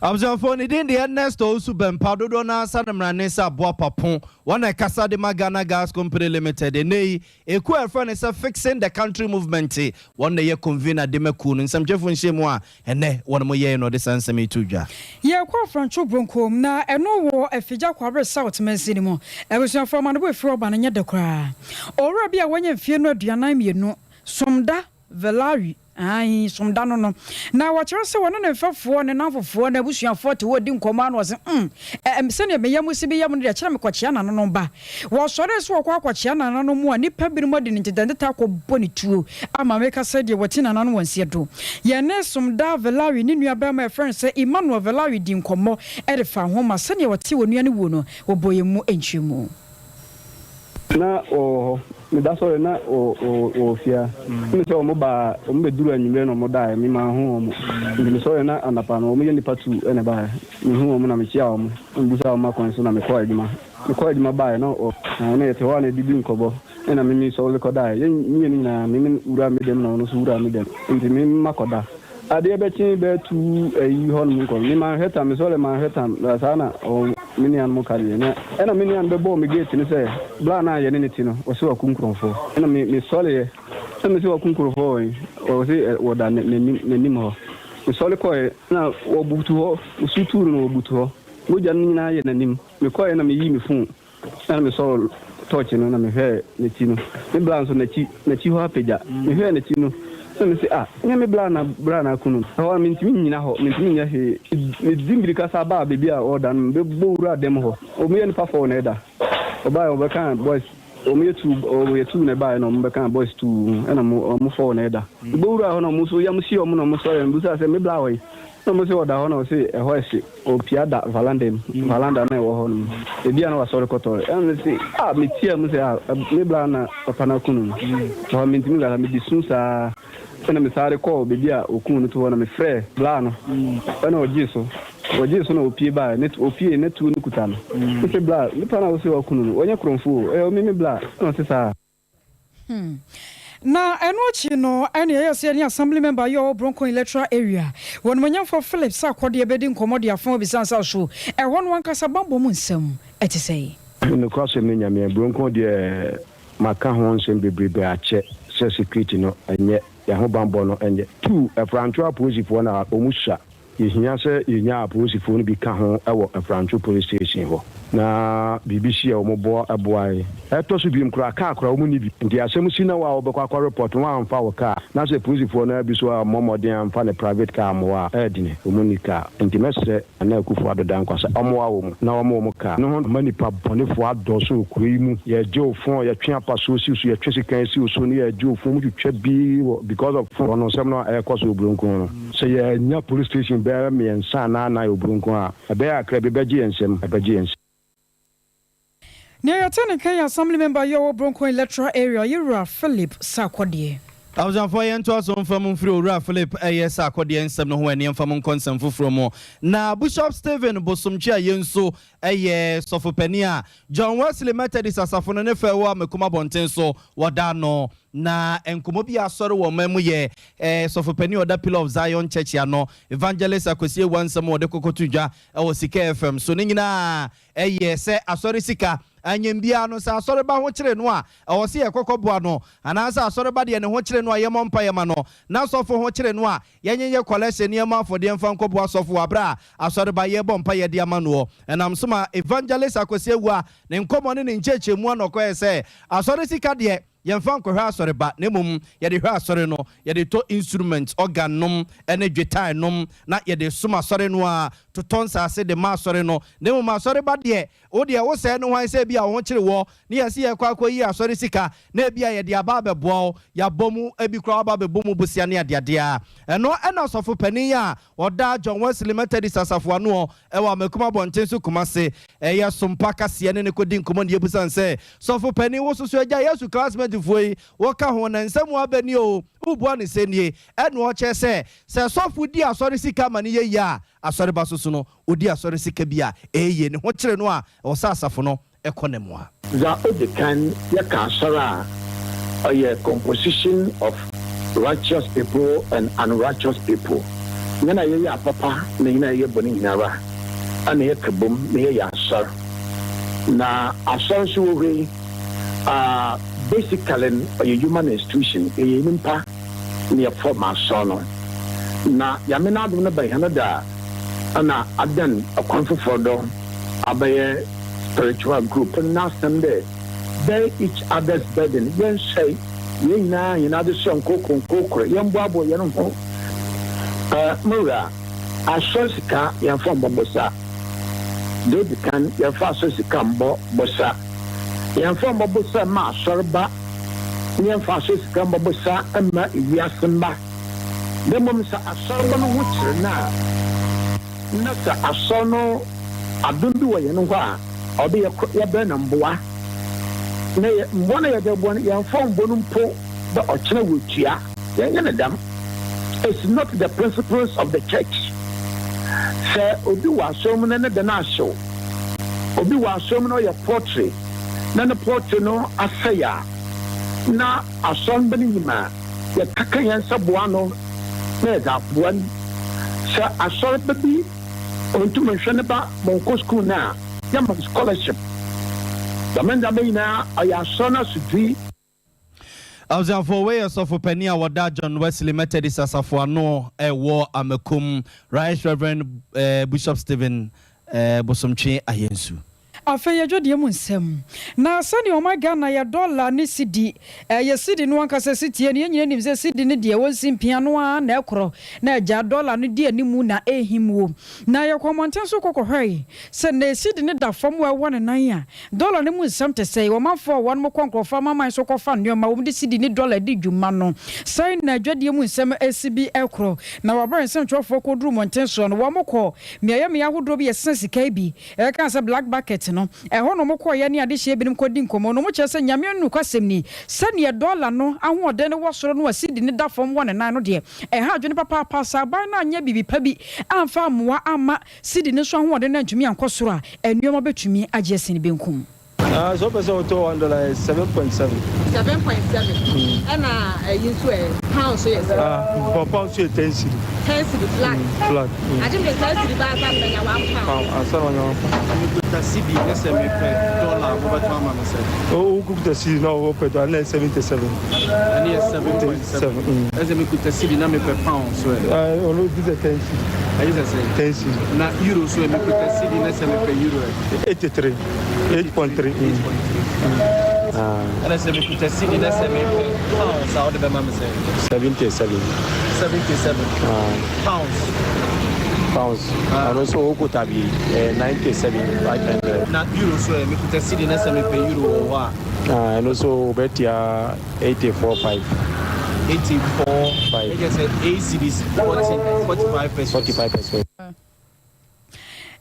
Abusuafoɔ, ne din de Ernest Owusu Bɛmpa, dodoɔ no ara sa no mmrane sɛ Aboa Papo. Wɔn na ɛkasa de ma Ghana Gas Company Limited. Ɛnnɛ yi, ekuo a yɛfrɛ no sɛ Fixing the Country Movement, wɔn na ɛyɛ convener de ma kuo no. Nsɛmtwerɛfoɔ nhyiamu a ɛnnɛ wɔnom yɛeɛ na wɔde saa nsɛm yi too dwa. Yɛrekɔ Afrantwo Bronkom, na ɛno wɔ Afigya Kwabre South mansini mu. Abusuafoɔ, amanebɔ a ɛfiri hɔ ba no nyɛ dɛ koraa. Owura bi a wanya mfeɛ no 42, Somda Velari. Aane, som da no no. Na wɔkyerɛ sɛ wɔne ne mfɛfoɔ, ne nnamfofoɔ, n'abusuafoɔ te hɔ redi nkɔmmɔ ara na wɔse, Mm, ɛ, sɛdeɛ me yam si beyam no deɛ, kyerɛ mekɔkyea nananom ba. Wɔsɔree sɛ wɔkɔ akɔkyea nananom a, nnipa binom adi no ntetanteta akɔbɔ no tuo ama meka sɛ deɛ wɔte nananom wɔn nseɛ do. Yɛne Somda Velawi ne nuabarima a yɛfrɛ no sɛ Emmanuel Velawi dii nkɔmmɔ de faa ho ma sɛdeɛ wɔtee onua no wuo no, wɔbɔɔ yɛn mu nkyerɛmu. Na wɔwɔ hɔ. Meda sɔre na wɔwɔ fie ha. Wonim sɛ wɔn baa, wɔn bɛduru anwummerɛ na wɔn daeɛ, me manhu wɔn. Nti me sɔre na anapa no wɔn yɛ nnipa tuu na ɛbaeɛ. Me hu wɔn na me kyiaa wɔn, na me busaa wɔn akwan so na me kɔɔ adwuma. Me kɔɔ adwuma baeɛ na wɔ, na yɛte hɔ a na yɛdidi nkɔbɔ, ɛna me me sɔre kɔ daeɛ. Yɛn mmienu nyinaa, me me wuraa me dɛm na ɔno nso wuraa me dɛm. Nti me makɔ da. Adeɛ bɛkye bɛyɛ tuu ayi hɔ nom nkɔ no, me manhwɛ tam, me sɔre manhwɛ tam, na saa na ɔ, me nuanom ka deɛ. Na ɛna me nua no bɛbɔɔ me gate no sɛ, bla no a yɛne no te no, ɔse waku nkorɔfoɔ. Ɛna me, me sɔreɛ, na mese waku nkorɔfoɔ wɔ he? Ɔse ɛ, wɔda n'anim, n'anim hɔ. Me sɔre kɔeɛ, na wɔbutu hɔ, osu tuu no na wɔbutu hɔ. Mogya no nyinaa yɛ n'anim. Me kɔeɛ na meyii me phone. Ɛna mesɔɔ tɔɔkye no na mehwɛɛ n'akyi no, me bra nso n'akyi, n'akyi hɔ apagya. Mehwɛɛ n'akyi no, na mese, ah, ɛnyɛ me bra na bra na aku no. Ɛhɔ ara mentumi nnyina hɔ, mentumi nyɛ hwee. Medi mmirika saa baa baabi a ɔreda no, mebɛbɔ wuraa dɛm hɔ. Wɔyɛ nnipa four na ɛda. Wɔbaeɛ wɔbɛkaa boys, wɔyɛ two, wɔyɛ two na ɛbaeɛ na wɔbɛkaa boys two ho, ɛna wɔn four na ɛda. Mebɔ wuraa hɔ na wɔn nso yam hyee wɔn na wɔsɔreɛ. Mebisaa sɛ, me bra wɔ he? Na wɔse ɔda hɔ na ɔse ɛhɔ ɛhye, ɔpia da valanda mu, valanda na ɛwɔ hɔ no mu, ebia na wasɔre kɔtɔre. Ɛna mese ah, metia mu sɛ ah, me bra na papa no aku no no. Ɛhɔ mentumi nkasa, mede su saa. Ɛna mesare kɔɔ baabi a ɔkuu no to hɔ na mefrɛɛ bra no, ɛna ɔgyee so. Ɔgyee so na ɔpie baeɛ, ne ɔpie ne tuo no kuta no. Mese bra, nipa no a wose waku no no, ɔnyɛ korɔmfoɔ o, ɛyɛ ɔme me bra. Ɛna ɔse saa. Hmm. Na ɛno akyi no, ɛne ɛyɛ sɛ yɛne Assembly Member yi a ɔwɔ Bronkon Electoral Area, wɔ Onimuonyamfoɔ Philip Sarkodie bɛdi nkɔmmɔ de afa abisa nsa so ɛhɔ no ankasa bammɔ mu nsɛm ɛte sɛn? Nokwasɛm ne Nyame, Bronkon deɛ maka ho nsɛm bebrebe akyɛ sɛ security no ɛnyɛ, yɛn ho banbɔ no ɛnyɛ. Tu, Ɛfrantwo apolisifoɔ no a wɔn sua. Yehia sɛ yenya apolisifo no bi ka ho wɔ Afrantwo Police Station hɔ na biribi si a wɔboa boae. Ɛtɔ so biom koraa, kaa koraa wɔnni bi. Nti asɛm si na wo a wobɛkɔ akɔ report no woamfa wo kaa na sɛ polisifoɔ no ara bi so ammɔ mmɔden amfa ne private car ammoa a, ɛyɛ dene. Wɔnni kaa. Nti mɛsrɛ Nana Akufo Addo Dankwa sɛ ɔmmoa wɔn na wɔmma wɔn kaa. No ho ama nnipa bɔnefoɔ adɔɔso wɔ kuro yi mu. Yɛgye wo phone, yɛtwe apasoɔ si wo so, yɛtwe sekan si wo so ne yɛgye wo phone, wɔtwitwa bi wɔ because of phone no nsɛm no a ɛrekɔ so wɔ Buronkon no. Sɛ yɛnya police station bɛyɛ mmiɛnsa anaa anan wɔ Buronkon a, ɛbɛyɛ akra bi bɛgye yɛn nsam, ɛbɛgye yɛn nsam. Nea yɛte ne nka yɛ Assembly Member yi a ɔwɔ Bronkon Electoral Area, Yewura Philip Sarkodie. Abusuafoɔ yɛntoa so mfa mu mfiri Owura Philip ɛyɛ Sarkodie nsɛm no ho ɛneɛ mfa mu nkɔ nsɛm foforɔ mu. Na Bishop Stephen Bosomtwe a yɛnso ɛyɛ sɔfopanin a John Wesley Methodist asafo no ne fɛ wɔ Amakum abɔnten so wɔda ano Na nkɔmmɔ bi a asɔre wɔ ɔman mu yɛ eh, sɔfopanin a ɔda Pillar of Zion Church ano, Evangelist Akwasi Awuah nsɛm a ɔde kɔkɔto dwa wɔ Sika FM so no nyinaa yɛ sɛ asɔre sika. Anyɛ biara no, sɛ asɔreba ho kyere no a, ɛwɔ sɛ yɛkɔkɔboa no, anaasɛ asɔreba deɛ ne ho kyere no a yɛmmɔ mpaeɛ ma no, na sɔfo ho kyere no a, yɛnyenyɛ kɔlɛhye nneɛma afɔdeɛ mfa nkɔboa sɔfo wɔ aberɛ a asɔreba yɛrebɔ mpaeɛ de ama noɔ. Ɛnam so ma Evangelist Akwasi Awuah ne nkɔmmɔ ne ne nkyerɛkyerɛmu ano kɔɛ sɛ, asɔre sika deɛ, Yɛmfa nkɔhwɛ asɔre ba, na mmom yɛde hwɛ asɔre no, yɛde tɔ instruments, organ nom ne dwetae nom, na yɛde som asɔre no ara, totɔ nsase de ma asɔre no, na mmom asɔre ba deɛ, wo deɛ wo sɛɛ no hwan sɛ ebia wo ho kyere woɔ, na yɛse yɛrekɔ akɔyi asɔre sika, na ebia yɛde aba abɛboa wo, yɛabɔ mu, ebi koraa woaba abɛbɔ mu bosea ne adeadeɛ a. Ɛno na ɔsɔfo panin a ɔda John Wesley Methodist Asafo ano wɔ Amakum Abɔnten so Kumase yɛ Sompa Kaseɛ ne no kɔdi nkɔmmɔ na yɛbisa no sɛ, Sɔfo panin, wo soso agya Yesu classmate foɔ yi wo ka ho na nsɛm aba nie oo, wo bua no sɛ nie? Ɛna ɔkyerɛ sɛ, sɛ sɔfo di asɔre sika ma no yɛ yie a, asɔre ba soso no ɔdi asɔre sika bi a ɛyɛ yie, ne ho kyere no a ɛwɔ sɛ asafo no kɔ ne mmoa. Dza odzi kan, yɛkã Asɔr a, ɔyɛ composition of righteous people and unrighteous people. Hɛn a yɛyɛ apapa na hɛn a yɛyɛ bɔn nyinara na yɛka bɔ mu na yɛyɛ Asɔr. Na Asɔr so wɔ hɔ yi, basically no ɔyɛ human institution, yɛyɛ nyimpa na yɛform Asɔr no. Na Nyame n'adom no ba hɛn do a, nna adan kwan fofor do abɛyɛ spiritual group. N'asɛm dɛ bear each other's burden, yɛnhyɛe. Yɛn nyinaa hɛn adzesoa nkorkor nkorkor, yɛmboaboa hɛn ho. Mo wura, asɔr sika yɛmmfa mmbɔ bosa. Dza odzi kan, yɛmmfa asɔr sika mmbɔ bosa. Yɛmmfa mmbɔ bosa mma asɔrba, na yɛmmfa asɔr sika mmbɔ bosa mma wiasemba. Na mbom sɛ asɔrba no ho kyer no a, nna sɛ asɔr no adom bi wɔ hɛn hɔ a, ɔwɔ dɛ yɛkɔ yɛbrɛ no mboa. Na yɛ mboa no a yɛdze roboa no, yɛmmfa mmbɔ no mpo dɛ ɔkyena woetua. Yɛnnyɛ no dɛm. It's not the principles of the church. Sɛ obi wɔ asɔr mu na ne dan ahyew, obi wɔ asɔr mu na ɔyɛ poultry na ne poultry no asɛe a, na asɔrmba no nyim a, yɛkɛkã hɛn nsa boa ano na yɛdze aboa no. Sɛ asɔrba bi onntum nnhwɛ ne ba ma ɔnnkɔ skuul no a, yɛma no scholarship. Dɛm ndzɛmba nyina ɔyɛ asɔr n'asodzi. Abusuafoɔ, wei yɛ sɔfo panin a wɔda John Wesley Methodist Asafo ano wɔ Amakom, Right Reverend Bishop Stephen Bosomtwe Ayensu. Afei yɛ dwadie mu nsɛm. Na sɛdeɛ ɔman Ghana yɛ dɔla ne sidi, ɛyɛ sidi no ankasa si tie no, yɛn nyinaa nim sɛ sidi no deɛ wɔnsi mpea no ara na ɛkorɔ na agya dɔla no di animu na ɛrehim wo. Na yɛkɔ mmɔnten so kɔ kɔhwɛe sɛ nnɛ sidi no da fam a ɛwɔ ne nan a, dɔla no mu nsɛm te sɛn? Ɔmanfoɔ a wɔnom kɔ nkorɔfoɔ amanaman so kɔfa nnoɔma a wɔde sidi ne dɔla di dwuma no, sɛn na dwadie mu nsɛm si bi korɔ? Na wɔ berɛ a nsɛntwerɛfoɔ kɔduruu mmɔnten soɔ no, wɔn kɔ mmeaeɛ mmeaeɛ ahodoɔ bi yɛsesa sika yi bi. Ɛka sɛ Black Bucket no, ɛhɔ na wɔkɔeɛ ne adehyeɛ binom kɔdi nkɔmmɔ no, wɔkyerɛ sɛ Nyame nokwasɛm ni, sɛdeɛ dɔla no ahoɔden no wɔ soro no a cedi no da fam wɔ ne nan no deɛ, ɛha adwene papaapa. Sɛ aban no anyɛ biribi pa bi amfa ammoa amma cedi no nso ahoɔden no antumi ankɔ soro a, nneɛma bɛtumi agye asin benkum. Ah sɛ wopɛ sɛ wotɔ $1 yɛ 7.7. 7.7 ɛna ɛyi nso ɛ pound so yɛ sɛ. Ah pound so yɛ 10 cedi. 10 cedi flat. Flat. Agye me 10 cedi ba ansa na manya 1 pound. Pound ansa na wanya 1 pound. Mekuta cedi ne sɛ mepɛ dollar a mobɛtɔn ama me sɛ. O wokuta cedi na wopɛ dollar na yɛ 77. Ɛne yɛ 7.7. Ɛsɛ mekuta cedi na mepɛ pound so ɛ. Ah ɔno gye sɛ 10 cedi. Ɛgye sɛ sɛ. 10 cedi. Na euro so ɛ mekuta cedi na sɛ mepɛ euro ɛ. 83. 8.3 Ɛna sɛ mekuta cedi na sɛ mepɛ pounds a wode bɛma me sɛ? 77. 77 pounds. Pounds. Ɔno nso wokuta bi 97 500. Na euro so ɛ mekuta cedi na sɛ mepɛ euro wɔ hɔ a? Ɛno nso wobɛtua 84 5. 84 5. Ɛkyɛ sɛ 8 cedis 40 45 pesos. 45 pesos.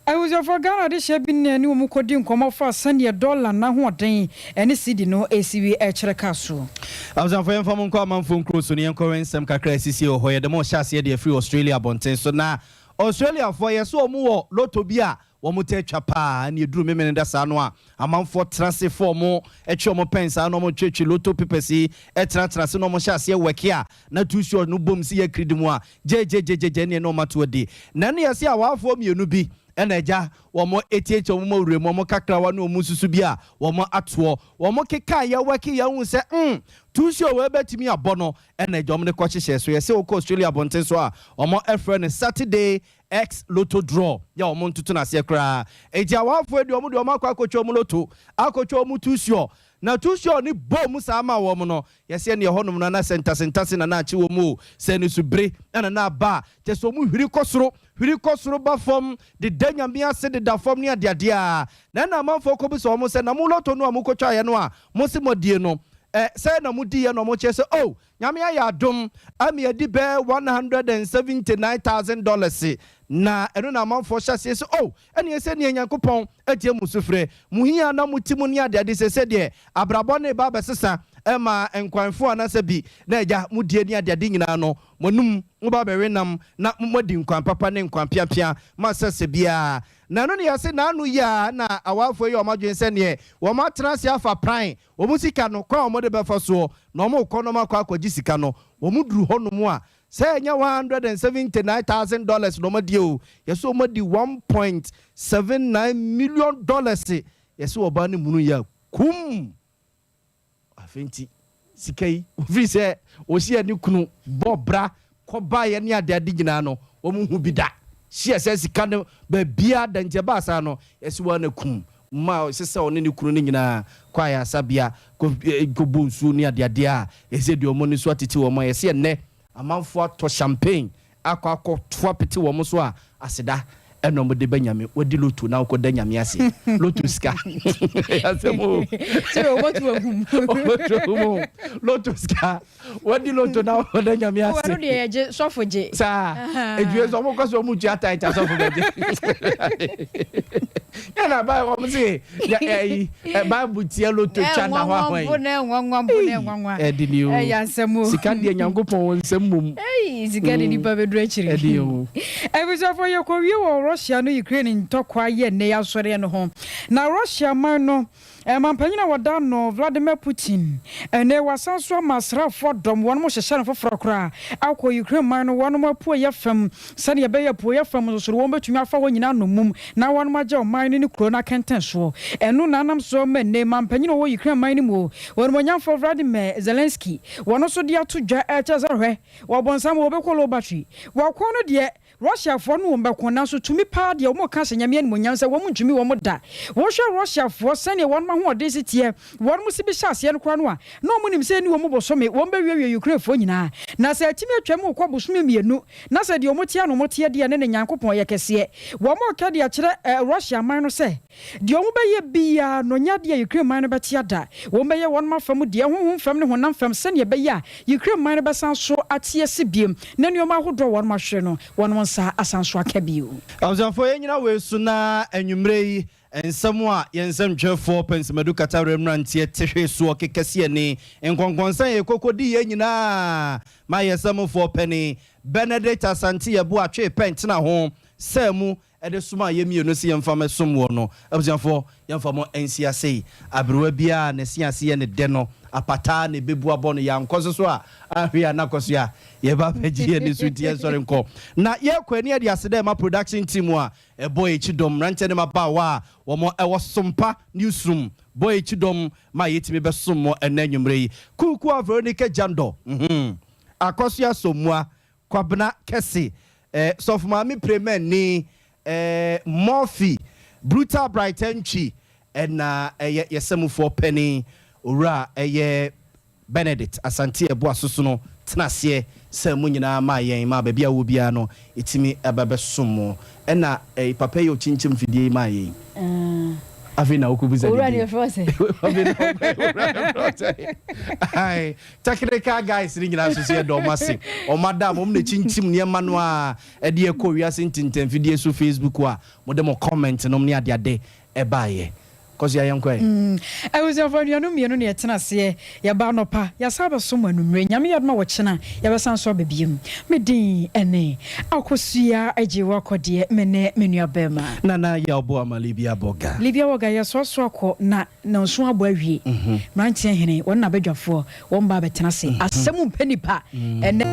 Abusuafoɔ Ghana adehyeɛ bi ne ne wɔn kɔdi nkɔmmɔ fa sɛdeɛ dɔla no ahoɔden ne cedi no resi wie rekyerɛ kaa soɔ. Abusuafoɔ yɛmfa mo nkɔ amanfoɔ nkuro so na yɛnkɔhwɛ nsɛm kakra a ɛsisie wɔ hɔ. Yɛde mo rehyɛ aseɛ de afiri Australia abɔnten so. Na Australiafoɔ yɛse wɔn wɔ lotto bi a wɔn taa twa paa. Ɛne ɛduru Memeneda saa no a amanfoɔ tena ase fa wɔn twe wɔn pɛn saa na wɔn twetwe lotto papers yi tenatena ase na wɔn hyɛ aseɛ wɛke a na tuusuo no bom si yɛ kiridi mu a Gyɛgyɛgyɛgyɛgyɛ ɛneɛ na ɔma to adi. Na ɛno yɛse awaafoɔ mmienu bi ɛna agya wɔn atiatia wɔn awura mu, wɔn kakrawa ne wɔn nsusu bi a wɔn atoɔ. Wɔn kekaeɛ wɛkeeɛ huu sɛ mm tuusuo wei bɛtumi abɔ no ɛna agya wɔn de kɔ hyehyɛɛ so. Yɛse wokɔ Australia abɔnten so a wɔn frɛ no Saturday X Lotto Draw yɛ wɔn ntoto no aseɛ koraa. Enti awaafoɔ yi deɛ wɔn deɛ wɔn akɔ akɔtwa wɔn lotto, akɔtwa wɔn tuusuo. Na tuusuo no bɔɔ mu saa maa wɔn no, Yɛse ɛneɛ ɛhɔnom no na sɛ ntasentase na na akye wɔn o, sɛ nisubere na na aba a, kyerɛ sɛ wɔn hwiri kɔ soro, hwiri kɔ soro ba fam, deda Nyame ase deda fam ne adeadeɛ a, na ɛna amanfoɔ kɔbisa wɔn sɛ, na mo lotto no a mokɔtwaeɛ no a mose moadie no, ɛ, sɛn na modiiɛ? Na wɔkyerɛ sɛ, oh, Nyame ayɛ adom ama yɛadi bɛyɛ $179,000, na ɛno na amanfoɔ hyɛ aseɛ sɛ, oh, Ɛneɛ sɛdeɛ Nyankopɔn atie mo sufrɛ, mo hia na mo ti mu ne adeade sese deɛ abrabɔ no reba abɛsesa ma nkwanfoɔ anaasɛ bi na agya mo die ne adeade nyinaa no, mo anum mo ba abɛwe nam na mo adi nkwan papa ne nkwan piapia ma sɛsɛ biara. Na ɛno ne yɛse naano yi ara na awafoɔ yi wɔn adwene sɛ neɛ wɔn atena ase afa pran wɔn sika no kwan a wɔn de bɛfa soɔ na wɔn rekɔ na wɔn akɔ akɔgye sika no, wɔn duru hɔ nom a Sɛ ɛnyɛ $179,000 na wɔadi o, yɛse wɔadi $1.79 million. Yɛse ɔbaa no munu yɛ kum. Afei nti sika yi, ofiri sɛ ɔhyia ne kunu bɔ bra kɔbaeɛ ne adeade nyinaa no, wɔnhu bi da. Hyia sɛ sika no baabiara da nti ɛbaa saa no, yɛse wɔn na kum. ma ɛsɛ sɛ ɔne ne kunu no nyinaa kɔ ayaresabea kɔbɔ nsuo ne adeadeɛ a ɛsɛ deɛ wɔn ani so atete wɔn a yɛsɛ ɛnnɛ amanfoɔ atɔ champagne akɔ akɔto apete wɔn so a aseda ɛna wɔde ba Nyame wadi loto na wokɔda Nyame ase loto sika asɛm o sɛ wɔbɛto ahum wɔbɛto ahum o loto sika wadi loto na wokɔda Nyame ase wɔno deɛ yɛgye sɔfo gye saa edwie sɛ wɔkɔ sɛ wɔn tua tight asɔfo bɛgye yɛn ba wɔn se ɛyi Bible tia loto twa na hɔ ahɔn yi ɛdi ni o sika deɛ Nyankopɔn wɔ nsɛm mom Ei, sika de nipa bɛduru akyiri. Ɛdeɛ o. Abusuafoɔ yɛkɔwie wɔ Russia ne Ukraine ntɔkwa yɛ nnɛ yi asɔreɛ no ho. Na Russia man no manpanyin a wɔda ano Vladimir Putin ɛnnɛ wasan so ama asraafoɔ dɔm wɔnom hyehyɛ no foforɔ koraa akɔ Ukraine man no wɔnom apueɛ fam sɛdeɛ ɛbɛyɛ apueɛ fam nso so no wɔn bɛtumi afa hɔ nyinaa nnommum na wɔnom agye ɔman no ne kuro no akɛntɛn soɔ. Ɛno na anam so ma nnɛ manpanyin a ɔwɔ Ukraine man no mu Onimuonyamfoɔ Vladimir Zelensky Wɔn nso de ato dwa kyerɛ sɛ hwɛ, wɔ bonsam wɔbɛkɔ low battery. Wɔ ko no deɛ, Russiafoɔ ne wɔn bɛko, nanso tumi paa deɛ wɔka hyɛ Nyame animuonyam sɛ wɔn ntumi wɔn da. Wohwɛ Russiafoɔ sɛdeɛ wɔn ahoɔden si teɛ, wɔn si bi hyɛ aseɛ no koraa no a, na wɔn nim sɛ ɛnni wɔn bosome wɔn bɛwiawia Ukrainefoɔ nyinaa. Na sɛ atumi atwam rekɔ bosome mmienu, na sɛ deɛ wɔn teɛ na wɔn teɛ deɛ ne ne Nyankopɔn yɛ kɛseɛ. Wɔn reka de akyerɛ Russia man no sɛ. Deɛ wɔbɛyɛ biara no nyɛ adeɛ a Ukraine man no bɛte ada. Wɔbɛyɛ wɔn afa mu deɛ, honhom fam ne honam fam, sɛdeɛ ɛbɛyɛ a Ukraine man no bɛsan so ate ase bio na nneɛma ahodoɔ a wɔahwere no, wɔn nsa asan so aka bio. Abusuafoɔ yɛnyina wei so na anwummerɛ yi nsɛm a yɛn nsɛmtwerɛfoɔ Pɛnsimadu Katawerɛ mmeranteɛ te hwee soɔ kekɛseɛ ne nkɔnkɔnsa a yɛkɔkɔ diiɛ nyinaa ma yɛn sɛmfoɔ panin Benedict Asante Yeboah twee pɛn tena ho sɛɛ mu de somaa yɛn mmienu sɛ yɛmfa mmɛsom woɔ no, abusuafoɔ, yɛmfa mo nsi ase yi. Aberewa biara a ne se ase yɛ no dɛ no, apataa na ɛbɛbu abɔ no. Yɛankɔ so so a, ahwee a na kɔ so a, yɛba abɛgye yɛn ani so nti yɛnsɔre nkɔ. Na yɛrekɔ ani adi ase dɛ ma production team a ɛbɔ yɛn akyi dɔm, mmeranteɛ ne mmabaawa a wɔn wɔ Sompa newsroom bɔ yɛn akyi dɔm ma yɛtumi bɛsom mo ɛnnɛ anwummerɛ yi. Kuukua Veronica Jandor, mm-hmm, Akɔsoa Sommua, Kwabena Kɛse, eh, Sɔfo Maame Premani, eh, Murphy, Brutal Bright Antwi, ɛna ɛyɛ yɛsɛmufoɔ panin, Owura ɛyɛ Benedict Asante Yeboah Sosono tena aseɛ sɛ mo nyinaa maa yɛn maa baabi a wɔ biara no ɛtumi ɛba bɛsom mo. Ɛna eh, papa yi a ɔkyinkyim mfidie yi maa yɛn. Afei na wokɔbisa ne Owura din. ne yɛfrɛ wo sɛ. Afei na owura ne yɛfrɛ wo sɛ. Ae, technical guys ne nyinaa nso so yɛda wɔn ase. Wɔn ada wɔn na kyinkyim nneɛma no a ɛde ɛkɔ wiase ntintanfidie so Facebook a mode mo comment nom ne adeade ɛbaeɛ. Kɔ so yɛ yɛnkɔ ɛ. Abusuafo anuanom mmienu na yɛtena aseɛ, yɛba anɔpa, yɛasan abɛsom mo anummerɛ, Nyame yɛ adom a ɔkyena yɛbɛsan nso aba biom. Me din ne Akosua Agyewa Kɔdeɛ, me ne me nua bɛɛma. Nana Yaw Boama Libya Bɔga. Libya Bɔga, yɛsoasoa kɔ na nnanson abɔ awie. Mmeranteɛ hene, wɔn na abadwafoɔ, wɔn ba abɛtena ase. Asɛm mpɛ nipa ɛnnɛ.